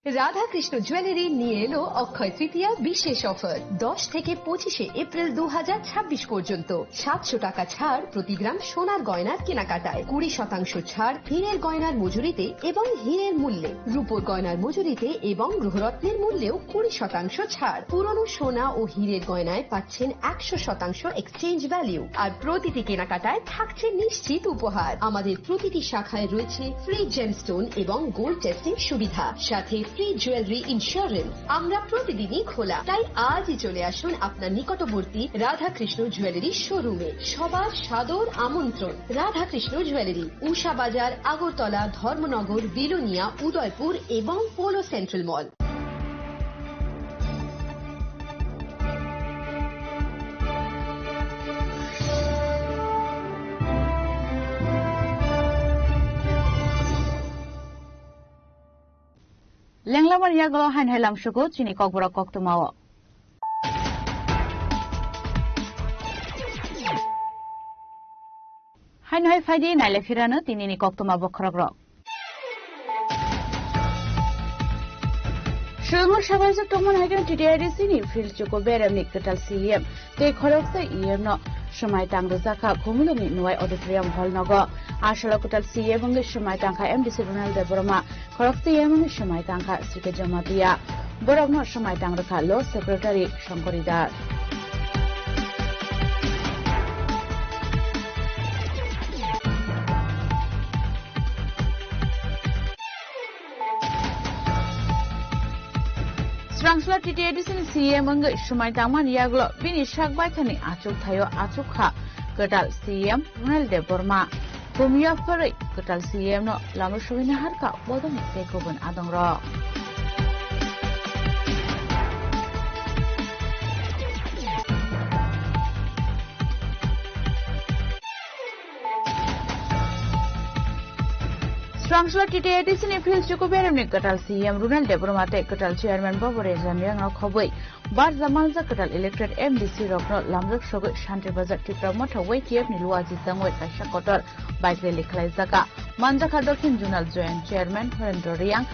রাধাকৃষ্ণ জুয়েলারি নিয়ে এলো অক্ষয় তৃতীয়া বিশেষ অফার। দশ থেকে পঁচিশে এপ্রিল দু হাজার ছাব্বিশ পর্যন্ত সাতশো টাকা ছাড় প্রতি গ্রাম সোনার গয়নার কেনাকাটায়, কুড়ি শতাংশ ছাড় হীরের গয়নার মজুরিতে এবং হীরের মূল্যে, রূপোর গয়নার মজুরিতে এবং গ্রহরত্নের মূল্যেও কুড়ি শতাংশ ছাড়। পুরনো সোনা ও হীরের গয়নায় পাচ্ছেন একশো শতাংশ এক্সচেঞ্জ ভ্যালু, আর প্রতিটি কেনাকাটায় থাকছে নিশ্চিত উপহার। আমাদের প্রতিটি শাখায় রয়েছে ফ্রি জেমস্টোন এবং গোল্ড টেস্টিং সুবিধা, সাথে ফ্রি জুয়েলারি ইন্স্যুরেন্স। আমরা প্রতিদিনই খোলা, তাই আজই চলে আসুন আপনার নিকটবর্তী রাধাকৃষ্ণ জুয়েলারি শোরুমে। সবার সাদর আমন্ত্রণ। রাধাকৃষ্ণ জুয়েলারি, উষা বাজার, আগরতলা, ধর্মনগর, বিলোনিয়া, উদয়পুর এবং polo central mall. Lenglamani yagulo hain hai lamsugo chini kokborok koktwmao. Haino hai phaidi naile phirano tinini koktwma bokhorok rok. Swngno sabaijak tongmani hai khe T T I D C ni field chuko beremni kwtal C E M tei khoroksa E M no swmai tang rwjakha Khumulwngni Nwai Auditorium Hall nogo. Asalo kwtal C E M wngwi swmai tangkha M D C Ronald Debbarma, khoroksa E M wngwi swmai tangkha C K Jamatia. Borokno swmai tang rwkha Law Secretary Shankari Das. Swrangsola T T I D C ni C E M wngwi swmai tangmani yagulo bini sak baithani achuk thaio achuk kha kwtal C E M Ronald Debbarma. Kumya phwrwi kwtal C E M no lama sogwi naharkha bodolni tei kubun adongrok. Swrangsola T T I D C ni field chuko beremni kwtal C E M Ronald Debbarma tei kwtal chairman Bobo Reja Miyangno khobwi barja manjak kwtal elected M D C rokno lamjak sogwi Shanti Bazar Tipra Motha Y T F ni luaji tangwi kaisa kotor bike rally khlaijaka. Manjakha Dokhin Zonal Joint Chairman Horendra Reang.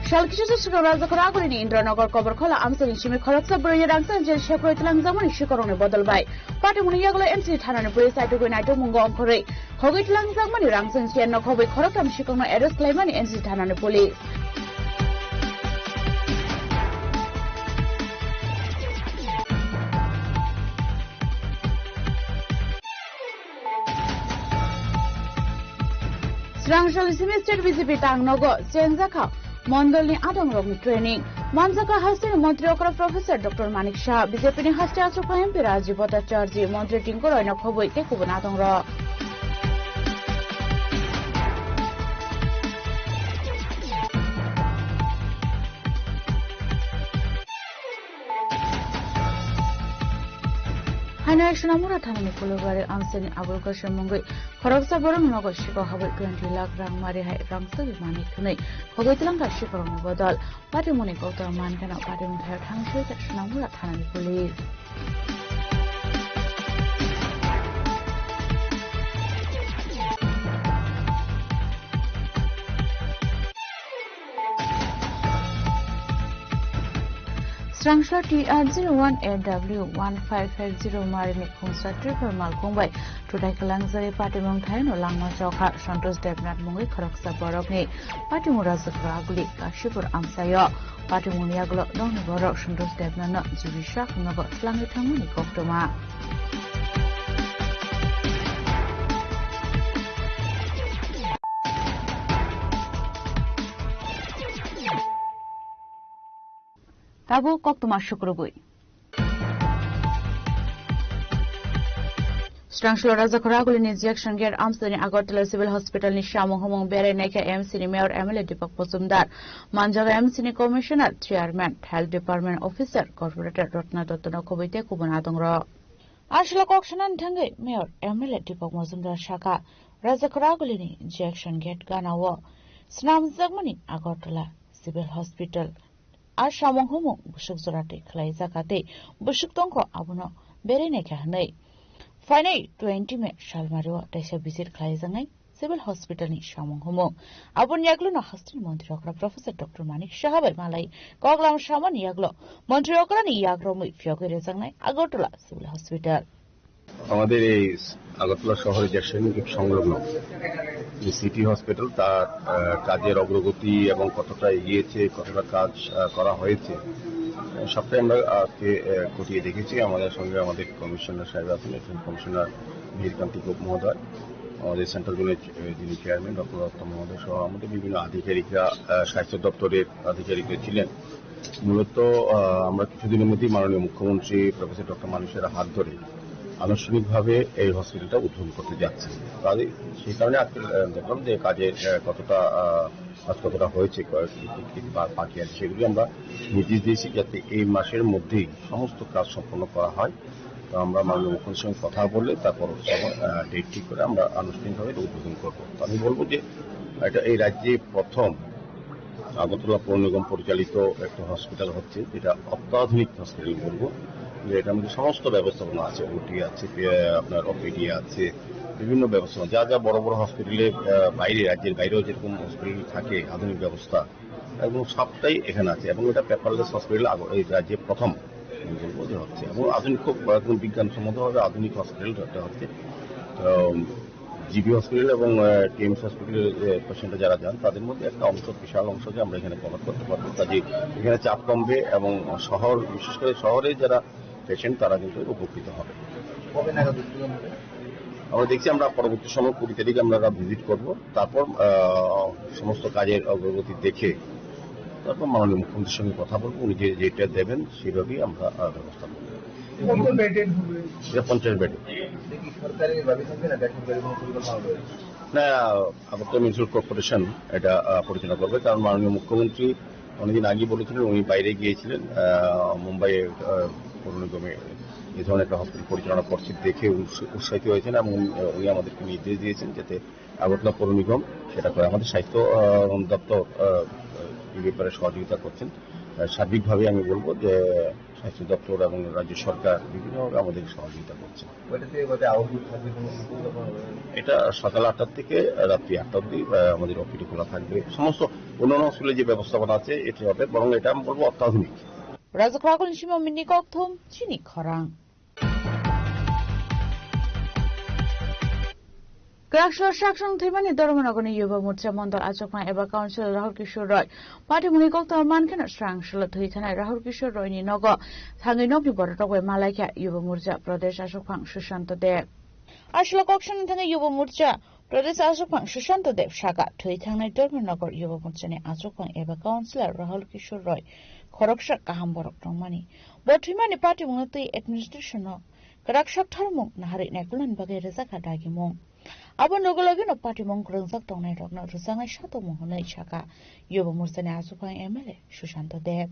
Sal kisa swkang Rajakhor Agulini Indranagar Koborkhola amchaini simi khoroksa bwrwini rangchak jel sekroi twlangjakmani sikorokni bodol bai patimungni yagulo M C D thanani police aitugwi naitukmungo ongkhorwi khogwi twlangjakmani rangchak jel no khobwi khoroktham sikorokno arrest khlaimani M C D thanani police. Swrangsola simi state B J P tang nogo chengjakha mondolni adongrokni training. Manjakha hasteni montri okra Professor Doctor Manik Saha, B J P ni haste achukha M P Rajiv Bhattacharjee, montri Tinku Royno khobwi tei kubun adongrok. Haino Sonamura thanani Kulugari amchaini Abul Kasim mungwi khoroksa borok nogo siko habwi twenty lakh rang mari hai rang twi mani thwnwi khogwi twlangkha sikorokni bodol. Patimungni koktwma mankheno patimung thaio thangwi soikha Sonamura thanani police. Swrangsa T R zero one A W one five five zero marini khungsa triple malkhung bai tutai kwlangjagwi patimung thaino langma chokha Santosh Debnath mungwi khoroksa borokni patimung Rajakhor Aguli Kashipur amchaio. Patimungni yagulo nokni borok Santosh Debnathno jibi sak nogo twlangwi thangmani koktwma. Tabuk koktwma sukrubwi. Swrangsulo Rajakhor Agulini Jackson Gate amsani Agartala Civil Hospital ni samung humung berai naikha M C ni Mayor M L A Deepak Majumdar, manjago M C ni Commissioner, Chairman, Health Department Officer, Corporator Ratna Dotto no kubui tei kubun adongrok. Aswla kok sanani thangwi Mayor M L A Deepak Majumdar sakha, Rajakhor Agulini Jackson Gate gana o swnamjakmani Agartala Civil Hospital a samung humung bwswk jora twi khlaijak tei bwswk tongkho abono berai naikha hwnwi. Phainai twenty May salmario teisa visit khlaijaknai Civil Hospital ni samung humung. Aboni yagluno hasteni montri okra Professor Doctor Manik Saha bai malai koklam samani yaglo montri okrani yagromwi phiyogwi rejaknai Agartala Civil Hospital. আমাদের এই আগরতলা শহরে Jackson gate সংলগ্ন যে city hospital, তার, আহ, কাজের অগ্রগতি এবং কতটা এগিয়েছে, কতটা কাজ, আহ, করা হয়েছে, সবটাই আমরা আজকে, আহ, খতিয়ে দেখেছি। আমাদের সঙ্গে আমাদের কমিশনার সাহেব আছেন, এসিস্ট্যান্ট কমিশনার মিহিরকান্তি গোপ মহোদয়, আমাদের সেন্ট্রাল জোনের, আহ, যিনি চেয়ারম্যান ডক্টর দত্ত মহোদয় সহ আমাদের বিভিন্ন আধিকারিকরা, আহ, স্বাস্থ্য দপ্তরের আধিকারিকরা ছিলেন। মূলত, আহ, আমরা কিছুদিনের মধ্যেই মাননীয় মুখ্যমন্ত্রী প্রফেসর ডক্টর মানিক সাহার হাত ধরে আনুষ্ঠানিকভাবে এই হসপিটালটা উদ্বোধন করতে যাচ্ছি। কাজে সেই কারণে আজকে, আহ, দেখলাম যে কাজের, আহ, কতটা, আহ, কাজ কতটা হয়েছে, কয়েক, কি, কি, কি বা-, বাকি আছে, সেগুলি আমরা নির্দেশ দিয়েছি যাতে এই মাসের মধ্যেই সমস্ত কাজ সম্পন্ন করা হয়। তো আমরা মাননীয় মুখ্যমন্ত্রীর সঙ্গে কথা বলে তারপর সময়, আহ, ডেট ঠিক করে আমরা আনুষ্ঠানিকভাবে এটা উদ্বোধন করব। তো আমি বলবো যে এটা এই রাজ্যে প্রথম আগরতলা পৌর নিগম পরিচালিত একটা হসপিটাল হচ্ছে, যেটা অত্যাধুনিক হসপিটাল বলবো, যে এটার মধ্যে সমস্ত ব্যবস্থাপনা আছে, ওটি আছে, পে-, আপনার ওপিডি আছে, বিভিন্ন ব্যবস্থা, যা যা বড় বড় হসপিটালে, আহ, বাইরে, রাজ্যের বাইরেও যেরকম হসপিটাল থাকে আধুনিক ব্যবস্থা, এবং সবটাই এখানে আছে। এবং এটা পেপারলেস হসপিটাল আগ-, এই রাজ্যে প্রথম আমি বলবো যে হচ্ছে, এবং আধুনিক, খুব একদম বিজ্ঞানসম্মতভাবে আধুনিক হসপিটাল এটা হচ্ছে। তো জিবি হসপিটাল এবং, আহ, টিএমসি হসপিটালের যে পেশেন্ট যারা যান, তাদের মধ্যে একটা অংশ, বিশাল অংশকে আমরা এখানে কভার করতে পারবো। কাজে এখানে চাপ কমবে এবং শহর, বিশেষ করে শহরে যারা পেশেন্ট, তারা কিন্তু উপকৃত হবে। কবে নাগাদ উদ্বোধন হবে? আমরা দেখছি, আমরা পরবর্তী সময় কুড়ি তারিখ আমরা ভিজিট করব, তারপর, আহ, সমস্ত কাজের অগ্রগতি দেখে তারপর মাননীয় মুখ্যমন্ত্রীর সঙ্গে কথা বলবো, উনি যে যেটা দেবেন সেইভাবেই আমরা, আহ, ব্যবস্থা করব। কত বেডের হবে? এটা পঞ্চাশ বেডের। এটা কি সরকারি ভাবে থাকবে না বেসরকারি কোনো পরিকল্পনা রয়েছে? না, আগরতলা মিউনিসিপ্যাল কর্পোরেশন এটা, আহ, পরিচালনা করবে, কারণ মাননীয় মুখ্যমন্ত্রী অনেকদিন আগেই বলেছিলেন, উনি বাইরে গিয়েছিলেন, আহ, মুম্বাইয়ে, আহ, পৌর নিগমে এই ধরনের একটা হসপিটাল পরিচালনা করছে দেখে উৎস-, উৎসাহিত হয়েছেন এবং, আহ, উনি আমাদেরকে নির্দেশ দিয়েছেন যাতে আগরতলা পৌর নিগম সেটা করে। আমাদের স্বাস্থ্য, আহ, দপ্তর, আহ, এই ব্যাপারে সহযোগিতা করছেন। আহ, সার্বিকভাবে আমি বলবো যে স্বাস্থ্য দপ্তর এবং রাজ্য সরকার বিভিন্নভাবে আমাদেরকে সহযোগিতা করছে। ওইটাতে এবারে আউটডোর থাকবে, কোনো পরিকল্পনা রয়েছে? এটা সকাল আটটা থেকে রাত্রি আটটা অবধি, আহ, আমাদের ওপিডি খোলা থাকবে। সমস্ত অন্যান্য হসপিটালে যে ব্যবস্থাপনা আছে, এটি হবে, বরং এটা আমি বলবো অত্যাধুনিক। Rajak Ragul ni simi Mini Kokthum, chini khorang. Kwraksalo saksong thwimani Dharmanagarni Yuba Morcha Mondol achukphang eba Council Rahul Kishore Roy. Party mungni koktwma mankheno srang salo thwi thanai Rahul Kishore Royni nogo thangwi nokni borok rok bai malaikha Yuba Morcha Pradesh achukphang Sushanta Deb. Aswk kok sani thangwi Yuba Morcha Pradesh achukphang Sushanta Deb saka thwi thangnai Dharmanagar Yuba Morchani achukphang eba Councilor Rahul Kishore Roy khoroksa kaham borok tongmani. Bo thwimani party mungno twi administration no kwrak saktharmung naharwi naikolnani bagwi rwjakha dagimung. Abo loge loge no party mung kwrwngjak tongnai rokno rwjaknai satokmung hwnwi saka Yuba Morchani achukphang M L A Sushanta Deb.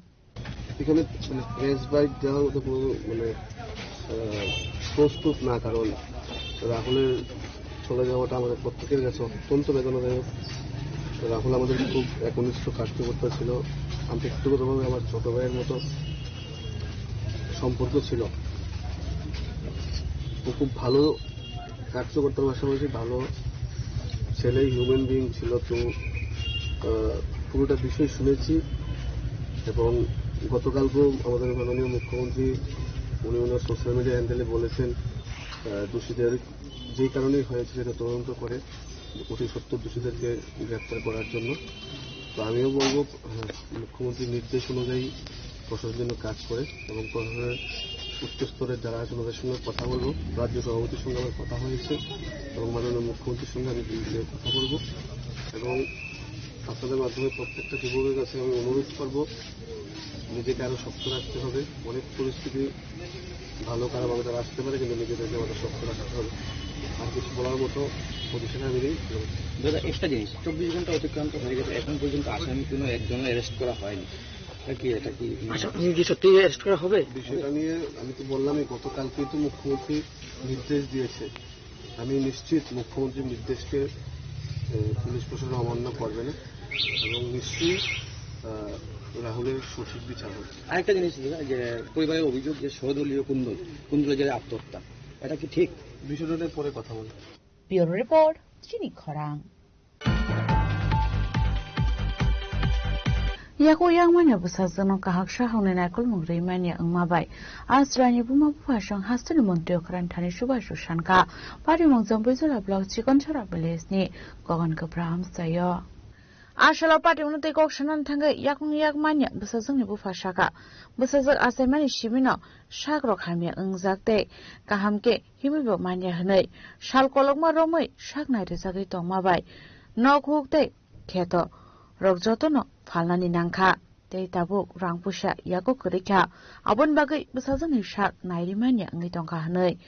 এখানে মানে press byte দেওয়ার মতো কোনো মানে, আহ, প্রস্তুত না, কারণ রাহুলের চলে যাওয়াটা আমাদের প্রত্যেকের কাছে অত্যন্ত বেদনাদায়ক। রাহুল আমাদের খুব একনিষ্ঠ কার্যকর্তা ছিল, আন্তরিকভাবে আমার ছোট ভাইয়ের মতো সম্পর্ক ছিল। ও খুব ভালো কার্যকর্তার পাশাপাশি ভালো ছেলে, হিউম্যান বিইং ছিল। তো, আহ, পুরোটা বিষয় শুনেছি এবং গতকালকেও আমাদের মাননীয় মুখ্যমন্ত্রী উনি ওনার সোশ্যাল মিডিয়া হ্যান্ডেলে বলেছেন, আহ, দোষীদের যে কারণেই হয়েছে সেটা তদন্ত করে কঠিন সত্য দোষীদেরকে গ্রেপ্তার করার জন্য। তো আমিও বলবো, আহ, মুখ্যমন্ত্রীর নির্দেশ অনুযায়ী প্রশাসন যেন কাজ করে এবং প্রশাসনের উচ্চ স্তরের যারা আছে ওনাদের সঙ্গে কথা বলবো, রাজ্য সভাপতির সঙ্গে আমার কথা হয়েছে এবং মাননীয় মুখ্যমন্ত্রীর সঙ্গে আমি এই বিষয়ে কথা বলবো এবং আপনাদের মাধ্যমে প্রত্যেকটা যুবকের কাছে আমি অনুরোধ করবো নিজেকে আরো শক্ত রাখতে হবে। অনেক পরিস্থিতি ভালো খারাপ আমাদের আসতে পারে, কিন্তু নিজেদেরকে আমাদের শক্ত রাখতে হবে। আর কিছু বলার মতো পজিশনে আমি নেই। দাদা, একটা জিনিস, চব্বিশ ঘন্টা অতিক্রান্ত হয়ে গেছে, এখন পর্যন্ত আসামি কোনো একজনও অ্যারেস্ট করা হয়নি। এটা কি, এটা কি আচ্ছা, উনি কি সত্যি অ্যারেস্ট করা হবে? বিষয়টা নিয়ে আমি তো বললামই, গতকালকেই তো মুখ্যমন্ত্রী নির্দেশ দিয়েছে। আমি নিশ্চিত মুখ্যমন্ত্রীর নির্দেশকে, এ, পুলিশ প্রশাসন অমান্য করবে না এবং নিশ্চয়ই, আহ, রাহুলের সঠিক বিচার হবে। আরেকটা জিনিস দাদা, যে পরিবারের অভিযোগ যে সহদলীয় কুন্দল, কুন্দলের যে আত্মহত্যা, এটা কি ঠিক? বিষয়টা নিয়ে পরে কথা বলবো। Bureau Report, Chini Khorang. Yako yang manya bwsajwkno kahaksa hwnwi naikolmung rwi manya wngma bai Asraini buma buphasong hasteni montri okran thani chubachu sankha. Parimung Jampuijala block Chikonchara village ni Gogon Kwpra amchaio. Asalo patimungno tei kok sanani thangwi yakung yak manya bwsajwkni bupha sakha. Bwsajwk achaimani simino sakrok hamya wngjak tei kaham khe himwibo manya hwnwi sal kolokma romwi sak nairijagwi tongma bai nok huk tei kheto rok jotono phalnani nangkha tei tabuk rang puisa yago kwrwi kha, aboni bagwi bwsajwkni sak nairimanya wngwi tongkha hwnwi.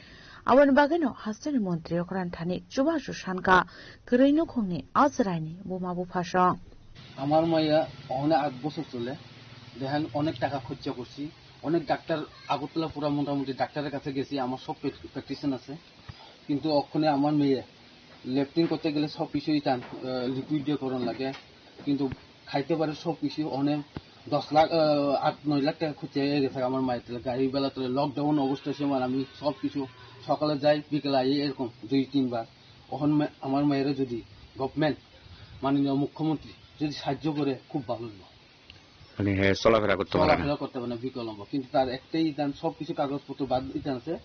Aboni bagwino hasteni montri okran thani chubachu sankha kwrwi nukhungni Asraini buma buphasong. আমার মাইয়া অনে আট বছর চলে, দেখেন অনেক টাকা খরচা করছি, অনেক ডাক্তার আগরতলা পুরা মোটামুটি ডাক্তারের কাছে গেছি, আমার সব প্রেস-, প্রেসক্রিপশন আছে, কিন্তু অক্ষণে আমার মেয়ে লেট্রিন করতে গেলে সব কিছুই চান, আহ, লিকুইড দিয়ে করণ লাগে, কিন্তু খাইতে পারে সব কিছু। অনেক দশ লাখ, আহ, আট নয় লাখ টাকা খরচা হয়ে গেছে আমার মায়ের। তাহলে গাড়ি বেলা, তাহলে লকডাউন অবস্থার সময় আমি সব কিছু সকালে যাই, বিকেলে আই, এরকম দুই তিনবার। এখন মে-, আমার মায়েরা যদি গভর্নমেন্ট, মাননীয় মুখ্যমন্ত্রী যদি সাহায্য করে, খুব ভালো হইব। মানে, হ্যাঁ, চলাফেরা করতে পারে না। চলাফেরা করতে পারে না, বিকলাঙ্গ। কিন্তু তার একটাই ইতান, সবকিছু কাগজপত্র বাদ ইতান আছে।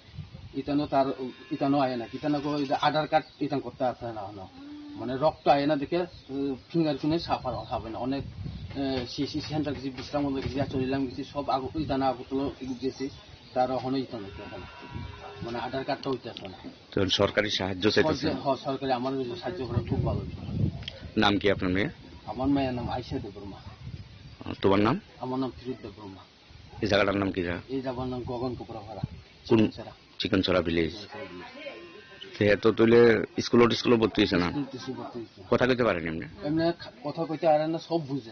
ইতানো তার, ইতানো আয় না। ইতানো কো, ইতা আধার কার্ড ইতান করতে আছে না, না। মানে, রক্ত আয় না দেখে, উম, ফিঙ্গার প্রিন্ট সাফার হবে না। অনেক, এ, সিসি সেন্টার গেছি, বিশ্রাম কেন্দ্র গেছি, চলিলাম গেছি, সব আগ-, ইতানো আগরতলা গেছি, তার এখনো ইতান হইতে পারে না। মানে, আধার কার্ডটা হইতে আছে না। তো সরকারি সাহায্য চাইতেছেন? সরকারি, হ্যাঁ, সরকারি আমার ওই যে সাহায্য করে খুব ভালো হইতো। নাম কি আপনার মেয়ে? আমার মেয়ের নাম আয়শা দেববর্মা। আহ, তোমার নাম? আমার নাম ত্রিলোক দেববর্মা। এই জায়গাটার নাম কি জায়গা? এই জায়গার নাম গগন কুপড়াপাড়া, কোন? চিকনছড়া। চিকনছড়া ভিলেজ। চিকনছড়া ভিলেজ। তো এত তুলে স্কুল, স্কুলে ভর্তি হয়েছে না? স্কুল টিউশন ভর্তি হয়েছে। কথা কইতে পারেন এমনি? এমনি খা-, কথা কইতে পারে না, সব বুঝে।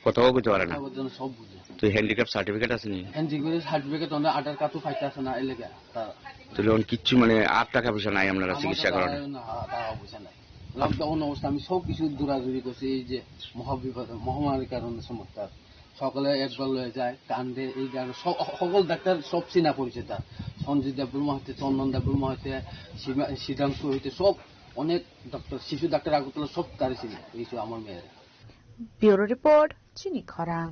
কথাও কইতে পারে না। কথা বলতে না, সব বুঝে। তো হ্যান্ডিক্যাপ সার্টিফিকেট আছে নি? হ্যান্ডিক্যাপ সার্টিফিকেট অনেক আধার কার্ডও পাইতে আছে না, এলাকা। তা তাহলে এখন কিচ্ছু, মানে, আর টাকা পয়সা নাই আপনারা আমার চিকিৎসা কাছে করার? না, টাকা পয়সা নাই। লকডাউন অবস্থা, আমি সব কিছু দৌড়াদৌড়ি করছি এই যে মহাবিপদ, মহামারীর কারণে সমস্যা। সকালে একবার লয়ে যায়, কান্দে, এই জায়গা সব, সকল ডাক্তার সব চিনা পরিচিত। সঞ্জিত দেববর্মা হইতে, চন্দন দেববর্মা হইতে, সীমা-, সিদ্ধাংশু হইতে, সব অনেক ডাক্তার, শিশু ডাক্তার আগরতলা সব তারে চিনে, এই যে আমার মেয়েরা। Bureau report, Chini Khorang.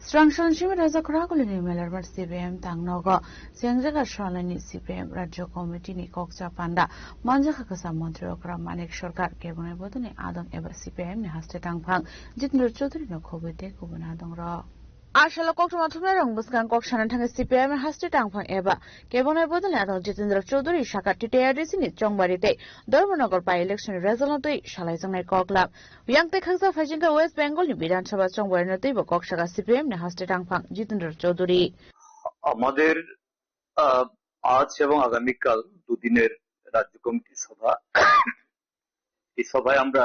Srang srang simi raja khorang kulini melarmar C P M tang nogo. Sengjaga shalani C P M Rajya Committee ni kokcha panda. Manjakha kasa montri okra Manik Sarkar kebonai bodoni adong eba C P M ni haste tangphang Jitendra Chaudhary no khobwi tei kubun adong rok. Asalo koktwma thumnairok bwskang kok sana thangwi C P M haste tangphang eba kebonai bodolni adong Jitendra Chaudhary saka T T R D C ni Chongbari tei Dharmanagar by election result no twi salaijaknai koklap. Yang tei khaksa phaisingkha West Bengal ni Bidhan Sabha Chongbari no twibo kok saka C P M ni haste tangphang Jitendra Chaudhary. আমাদের, আহ, আজ এবং আগামীকাল দুদিনের রাজ্য কমিটির সভা। এই সভায় আমরা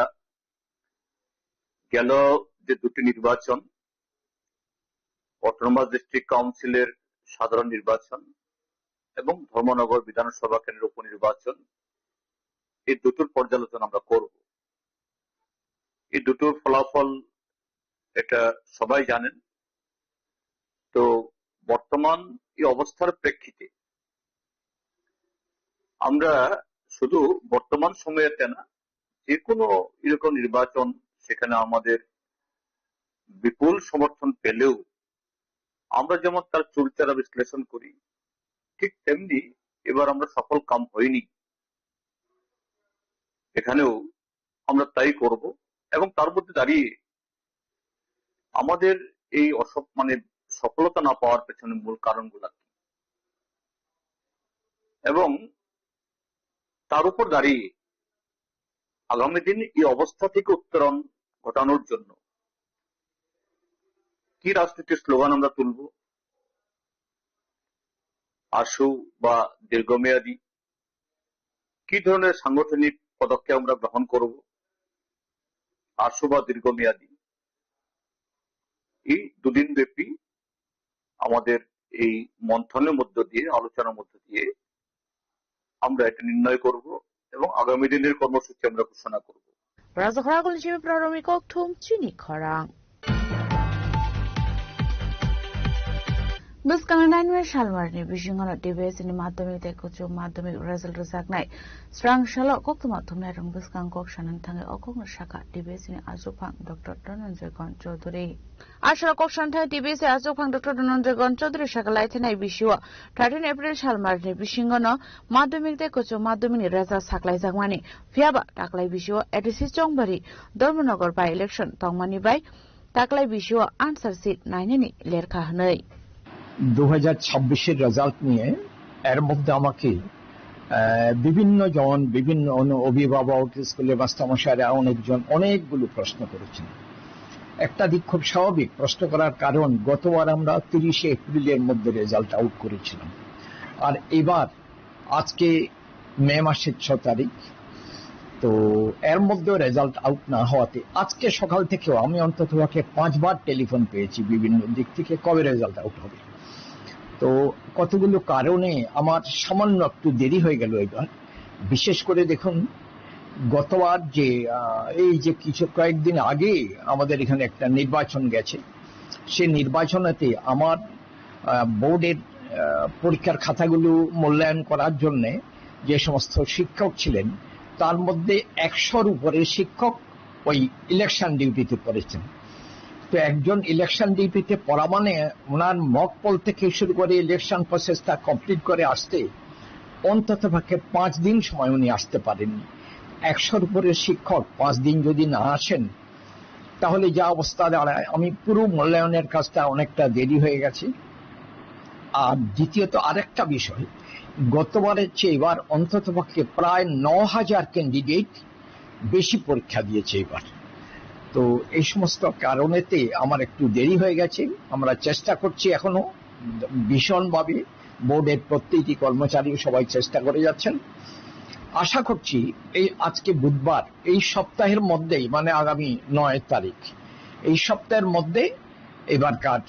গেল যে দুটি নির্বাচন, অটোনোমাস ডিস্ট্রিক্ট কাউন্সিলের সাধারণ নির্বাচন এবং ধর্মনগর বিধানসভা কেন্দ্রের উপনির্বাচন, এই দুটোর পর্যালোচনা আমরা করব। এই দুটোর ফলাফল এটা সবাই জানেন। তো বর্তমান এই অবস্থার প্রেক্ষিতে আমরা শুধু বর্তমান সময়তে না, যে কোনো এরকম নির্বাচন, সেখানে আমাদের বিপুল সমর্থন পেলেও আমরা যেমন তার চুলচেরা বিশ্লেষণ করি, ঠিক তেমনি এবার আমরা সফল কাম হয়নি, এখানেও আমরা তাই করব। এবং তার মধ্যে দাঁড়িয়ে আমাদের এই অসফ-, মানে, সফলতা না পাওয়ার পেছনে মূল কারণগুলো কি, এবং তার উপর দাঁড়িয়ে আগামী দিন এই অবস্থা থেকে উত্তরণ ঘটানোর জন্য কি রাজনীতির স্লোগান আমরা তুলব, আশু বা দীর্ঘমেয়াদী, কি ধরনের সাংগঠনিক পদক্ষেপ আমরা গ্রহণ করব, আশু বা দীর্ঘমেয়াদী, এই দুদিন ব্যাপী আমাদের এই মন্থনের মধ্য দিয়ে, আলোচনার মধ্য দিয়ে আমরা এটা নির্ণয় করব এবং আগামী দিনের কর্মসূচি আমরা ঘোষণা করব। Rajakhara Gulchimi Praromiko Thum Chini Khorang. Bwskangni nainwi salmarni bisingono T B S ni madhyamik tei kuchuk madhyamik result rwjaknai srang salo koktwma thumnairok bwskang kok sanani thangwi o kokno sakha T B S ni achukphang Doctor Dhananjay Gon Chaudhary. Aswk kok santhai T B S achukphang Doctor Dhananjay Gon Chaudhary sakha laithanai bisio thirteen April salmarni bisingono madhyamik tei kuchuk madhyamik ni result saklaijakmani. Phiyaba taklai bisio A D C Chongbari Dharmanagar by election tongmani bai taklai bisio answer sheet nainani lerkha hwnwi. দু হাজার ছাব্বিশের রেজাল্ট নিয়ে এর মধ্যে আমাকে, আহ, বিভিন্ন জন, বিভিন্ন অনু-, অভিভাবক, স্কুলের মাস্টারমশাইরা অনেকজন অনেকগুলো প্রশ্ন করেছেন। একটা দিক খুব স্বাভাবিক, প্রশ্ন করার কারণ গতবার আমরা তিরিশে এপ্রিলের মধ্যে রেজাল্ট আউট করেছিলাম, আর এবার আজকে মে মাসের ছ তারিখ, তো এর মধ্যেও রেজাল্ট আউট না হওয়াতে আজকে সকাল থেকেও আমি অন্তত পক্ষে পাঁচবার টেলিফোন পেয়েছি বিভিন্ন দিক থেকে, কবে রেজাল্ট আউট হবে। তো কতগুলো কারণে আমার সামান্য একটু দেরি হয়ে গেল এবার। বিশেষ করে দেখুন, গতবার যে, আহ, এই যে কিছু কয়েকদিন আগে আমাদের এখানে একটা নির্বাচন গেছে, সে নির্বাচনেতে আমার, আহ, বোর্ডের, আহ, পরীক্ষার খাতাগুলো মূল্যায়ন করার জন্যে যে সমস্ত শিক্ষক ছিলেন, তার মধ্যে একশোর উপরে শিক্ষক ওই ইলেকশন ডিউটিতে পড়েছেন। তো একজন ইলেকশন ডিউটিতে পড়া মানে ওনার মক পোল থেকে শুরু করে ইলেকশন প্রসেসটা কমপ্লিট করে আসতে অন্তত পক্ষে পাঁচ দিন সময় উনি আসতে পারেননি। একশোর উপরে শিক্ষক পাঁচ দিন যদি না আসেন, তাহলে যা অবস্থা দাঁড়ায়, আমি পুরো মূল্যায়নের কাজটা অনেকটা দেরি হয়ে গেছে। আর দ্বিতীয়ত আরেকটা বিষয়, গতবারের চেয়ে এবার অন্তত পক্ষে প্রায় ন হাজার ক্যান্ডিডেট বেশি পরীক্ষা দিয়েছে এবার। তো এই সমস্ত কারণেতে আমার একটু দেরি হয়ে গেছে। আমরা চেষ্টা করছি এখনো ভীষণভাবে, বোর্ডের প্রত্যেকটি কর্মচারী সবাই চেষ্টা করে যাচ্ছেন। আশা করছি এই আজকে বুধবার, এই সপ্তাহের মধ্যেই, মানে আগামী নয় তারিখ, এই সপ্তাহের মধ্যে এবারকার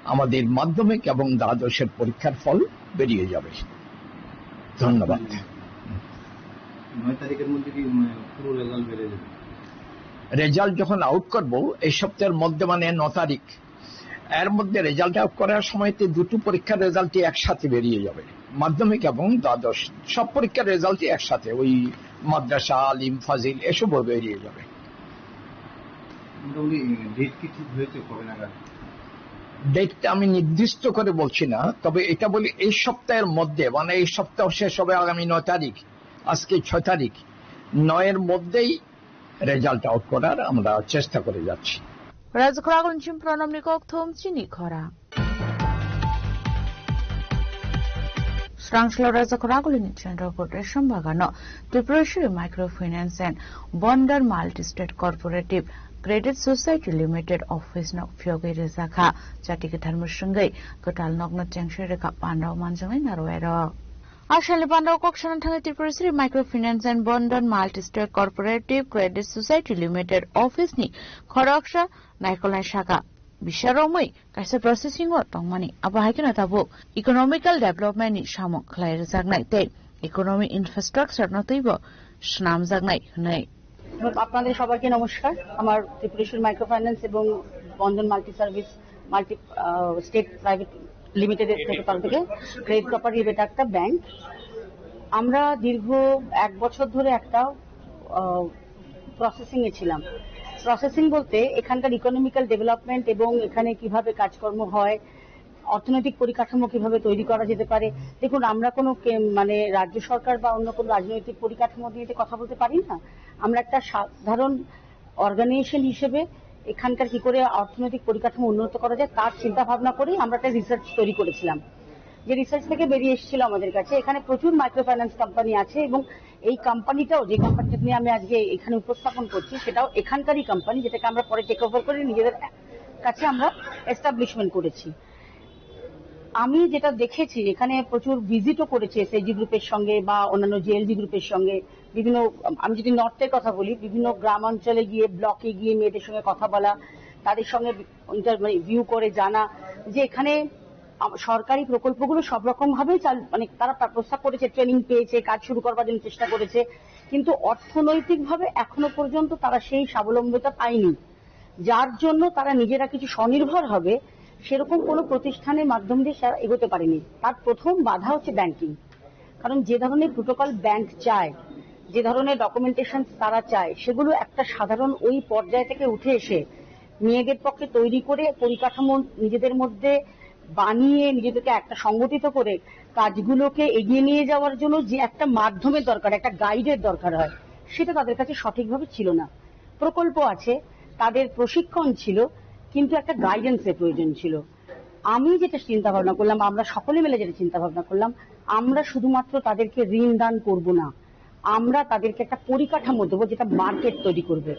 আমাদের মাধ্যমিক এবং দ্বাদশের পরীক্ষার ফল বেরিয়ে যাবে। ধন্যবাদ। নয় তারিখের মধ্যে কি, উম, পুরো রেজাল্ট বেরিয়ে যাবে? রেজাল্ট যখন আউট করব এই সপ্তাহের মধ্যে, মানে ন তারিখ, এর মধ্যে রেজাল্ট আউট করার সময় তো দুটো পরীক্ষার রেজাল্টই একসাথে বেরিয়ে যাবে, মাধ্যমিক এবং দ্বাদশ, সব পরীক্ষার রেজাল্টই একসাথে, ওই মাদ্রাসা, আলিম, ফাজিল এসবও বেরিয়ে যাবে। মোটামুটি ডেট কি ঠিক হয়েছে কবে নাগাদ? ডেটটা আমি নির্দিষ্ট করে বলছি না, তবে এটা বলি এই সপ্তাহের মধ্যে, মানে এই সপ্তাহ শেষ হবে আগামী নয় তারিখ, আজকে ছয় তারিখ, নয়ের মধ্যেই রেজাল্ট আউট করার আমরা চেষ্টা করে যাচ্ছি। Rajakhoragulni chini Pranamni kokthum chini khorang. Srangslo Rajakhoragulni Chandra Bodre Sombagano Tripureshwari Microfinance and Bandhan Multi-State Cooperative Credit Society Limited office no phiyogwi rijak kha. Chati kwthar mwswngwi kwtal nokno chengse rwkha pandao manjaknai narwai rok. Ashalni pandao kok sana thangwi Tripureshwari Microfinance and Bandhan Multi-State Cooperative Credit Society Limited office ni khoroksa naikolnai saka bisa romwi kaisa processing o tongmani. Abo hai kheno tabuk economical development ni samung khlai rwjaknai tei economy infrastructure no twibo swnamjaknai hwnwi. আপনাদের সবাইকে নমস্কার। আমার Tripureshwar micro finance এবং বন্ধন multi service multi, আহ, state private লিমিটেডের থেকে, তরফ থেকে credit cooperative, এটা একটা ব্যাংক। আমরা দীর্ঘ এক বছর ধরে একটা, আহ, প্রসেসিং এ ছিলাম। প্রসেসিং বলতে এখানকার ইকোনমিক্যাল ডেভেলপমেন্ট এবং এখানে কিভাবে কাজকর্ম হয়, অর্থনৈতিক পরিকাঠামো কিভাবে তৈরি করা যেতে পারে। দেখুন, আমরা কোনো কে-, মানে রাজ্য সরকার বা অন্য কোনো রাজনৈতিক পরিকাঠামো নিয়ে তো কথা বলতে পারি না। আমরা একটা সাধারণ অর্গানাইজেশন হিসেবে এখানকার কি করে অর্থনৈতিক পরিকাঠামো উন্নত করা যায়, তার চিন্তা ভাবনা করেই আমরা একটা রিসার্চ তৈরি করেছিলাম। যে রিসার্চ থেকে বেরিয়ে এসেছিল আমাদের কাছে, এখানে প্রচুর মাইক্রো ফাইন্যান্স কোম্পানি আছে এবং এই কোম্পানিটাও, যে কোম্পানিটা নিয়ে আমি আজকে এখানে উপস্থাপন করছি, সেটাও এখানকারই কোম্পানি, যেটাকে আমরা পরে টেক ওভার করে নিজেদের কাছে আমরা এস্টাবলিশমেন্ট করেছি। আমি যেটা দেখেছি, এখানে প্রচুর ভিজিটও করেছি এসএইচজি গ্রুপের সঙ্গে বা অন্যান্য জেএলজি গ্রুপের সঙ্গে। বিভিন্ন, আমি যদি নর্থের কথা বলি, বিভিন্ন গ্রামাঞ্চলে গিয়ে, ব্লকে গিয়ে মেয়েদের সঙ্গে কথা বলা, তাদের সঙ্গে ইন্টার-, মানে, ভিউ করে জানা যে এখানে আম-, সরকারি প্রকল্পগুলো সব রকম ভাবেই চাল-, মানে, তারা প্রা-, প্রস্তাব করেছে, ট্রেনিং পেয়েছে, কাজ শুরু করবার জন্য চেষ্টা করেছে, কিন্তু অর্থনৈতিকভাবে এখনো পর্যন্ত তারা সেই স্বাবলম্বিতা পায়নি, যার জন্য তারা নিজেরা কিছু স্বনির্ভর হবে, সেরকম কোনো প্রতিষ্ঠানের মাধ্যম দিয়ে তারা এগোতে পারেনি। তার প্রথম বাধা হচ্ছে ব্যাংকিং, কারণ যে ধরনের প্রোটোকল ব্যাংক চায়, যে ধরনের ডকুমেন্টেশন তারা চায়, সেগুলো একটা সাধারণ ওই পর্যায় থেকে উঠে এসে মেয়েদের পক্ষে তৈরি করে পরিকাঠামো নিজেদের মধ্যে বানিয়ে নিজেদেরকে একটা সংগঠিত করে কাজগুলোকে এগিয়ে নিয়ে যাওয়ার জন্য যে একটা মাধ্যমের দরকার, একটা গাইডের দরকার হয়, সেটা তাদের কাছে সঠিকভাবে ছিল না। প্রকল্প আছে, তাদের প্রশিক্ষণ ছিল, কিন্তু একটা গাইডেন্সের প্রয়োজন ছিল। আমি যেটা চিন্তা ভাবনা করলাম, আমরা সকলে মিলে যেটা চিন্তা ভাবনা করলাম, আমরা শুধুমাত্র তাদেরকে ঋণ দান করব না, আমরা তাদেরকে একটা পরিকাঠামো দেবো যেটা মার্কেট তৈরি করবে।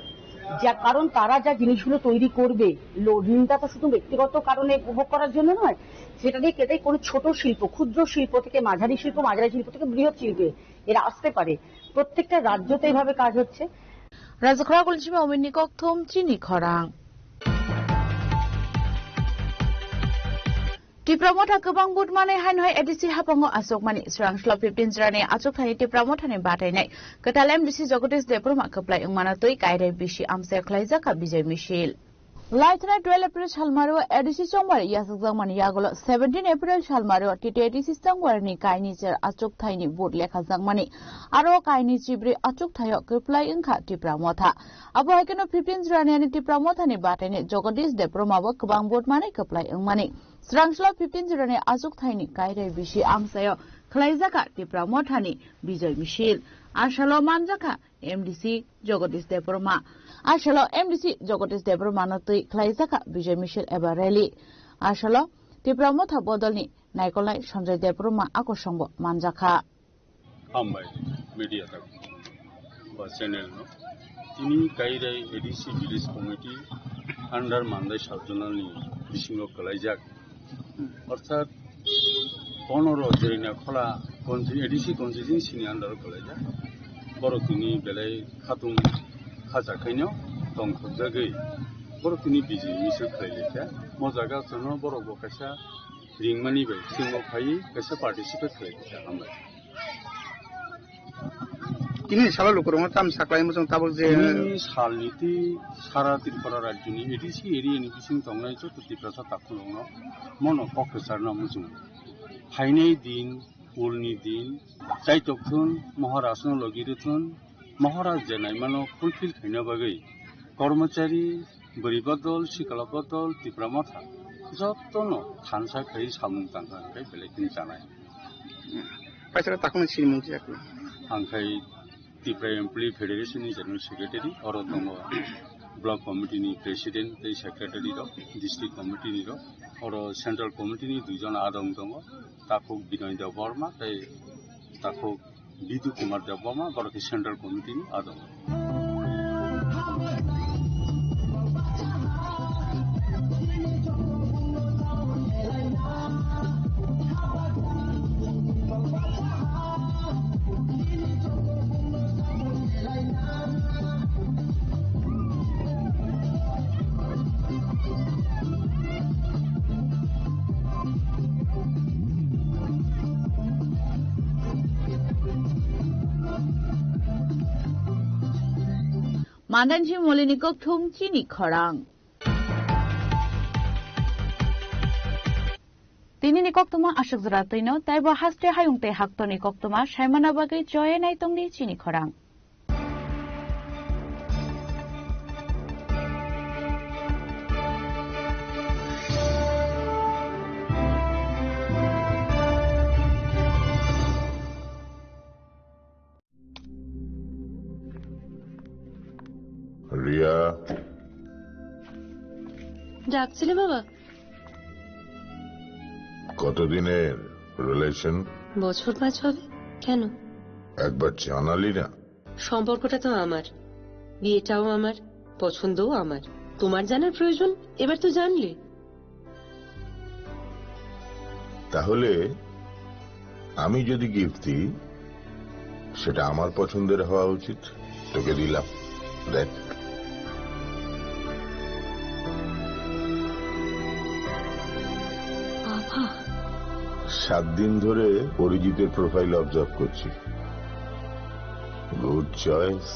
যা, কারণ তারা যা জিনিসগুলো তৈরি করবে, লো-, ঋণটা তো শুধু ব্যক্তিগত কারণে উপভোগ করার জন্য নয়, সেটা দিয়ে কেটে কোনো ছোট শিল্প, ক্ষুদ্র শিল্প থেকে মাঝারি শিল্প, মাঝারি শিল্প থেকে বৃহৎ শিল্পে এরা আসতে পারে। প্রত্যেকটা রাজ্যতে এভাবে কাজ হচ্ছে। Rajakhoragulni chini Ominni kokthum chini khorang. Tipra Motha kwbang vote manwi haino hai A D C haphango achukmani. Swrangsulo fifteen jora ni achukthani Tipra Mothani batainai kwtal M D C Jagadish Debbarma kwplai wngmano twi Kairai bisi amchaio khlaijak kha Bijay Misil. Laithana twelve April salmaro A D C chongmari yachakjakmani yagulo seventeen April salmaro T T A D C chongmari ni kaini cher achukthai ni vote lekhajakmani. Aro kaini chibri achukthaio kwplai wngkha Tipra Motha. Abo hai kheno fifteen jora ni ani Tipra Mothani batainai Jagadish Debbarma bo kwbang vote manwi kwplai wngmani. Swrangsulo fifteen jora ni achukthai ni Kairai bisi amchaio khlaijak kha Tipra Mothani Bijay Misil. Asalo manjak kha M D C Jagadish Debbarma. Asalo M D C Jagadish Debbarma no twi khlaijak kha Bijay Misil eba rally. Asalo Tipra Motha bodolni naikolnai Sanjay Debbarma akosongbo manjak kha. Hambai media tak ba channel no. Tini Kairai A D C Village Committee under Mandai Sub-Zonal ni bisingo kwlaijak. Orthat ponoro Jerina Khola consti-, A D C constituency ni under o kwlaijak. Borok tini belai khatung khacha khaino tongthokjagwi borok tini bijing misil khlai laikha. Mo jaga chwngno borok bo kaisa ringmani bai singo phaiwi kaisa participate khlai laikha. Hambai. Tini salo lukurokno tam saklai muchung tabuk je. Tini salni twi sara Tripura rajyoni A D C area ni bising tongnai joto Tiprasa takhurokno mono kok kwcharna muchung. Phainai din, ulni din, chaitok thun, Maharajno logi rwthun, Maharaj je naimano fulfill khaina bagwi kormochari, bwrwi bodol, sikla bodol, Tipra Motha jotono thansa khai samung tangkha hwnkhe belai kheno chanai. Paisalo takhukni sinimung kisa khlai. Ang khai Tipra Employee Federation ni General Secretary, oro tongo Block Committee ni President tei Secretary rok, District Committee ni rok, oro Central Committee ni duijon adong tongo, takhuk Binoy Debbarma tei takhuk Bidu Kumar Debbarma, borok khe Central Committee ni adong. Mandanji Molini kokthum chini khorang. Tinini koktwma aswk jora twino, taibo haste hayung tei haktorni koktwma saimana bagwi choye naitongdi chini khorang. Riya. ডাকছিলে বাবা? কতদিনের রিলেশন? বছর পাঁচ হবে। কেন? একবার জানালি না। সম্পর্কটা তো আমার, বিয়েটাও আমার, পছন্দও আমার। তোমার জানার প্রয়োজন, এবার তো জানলে। তাহলে আমি যদি গিফট দিই, সেটা আমার পছন্দের হওয়া উচিত। তোকে দিলাম, দেখ। বাবা। সাত দিন ধরে অরিজিতের প্রোফাইল অবজার্ভ করছি। Good choice.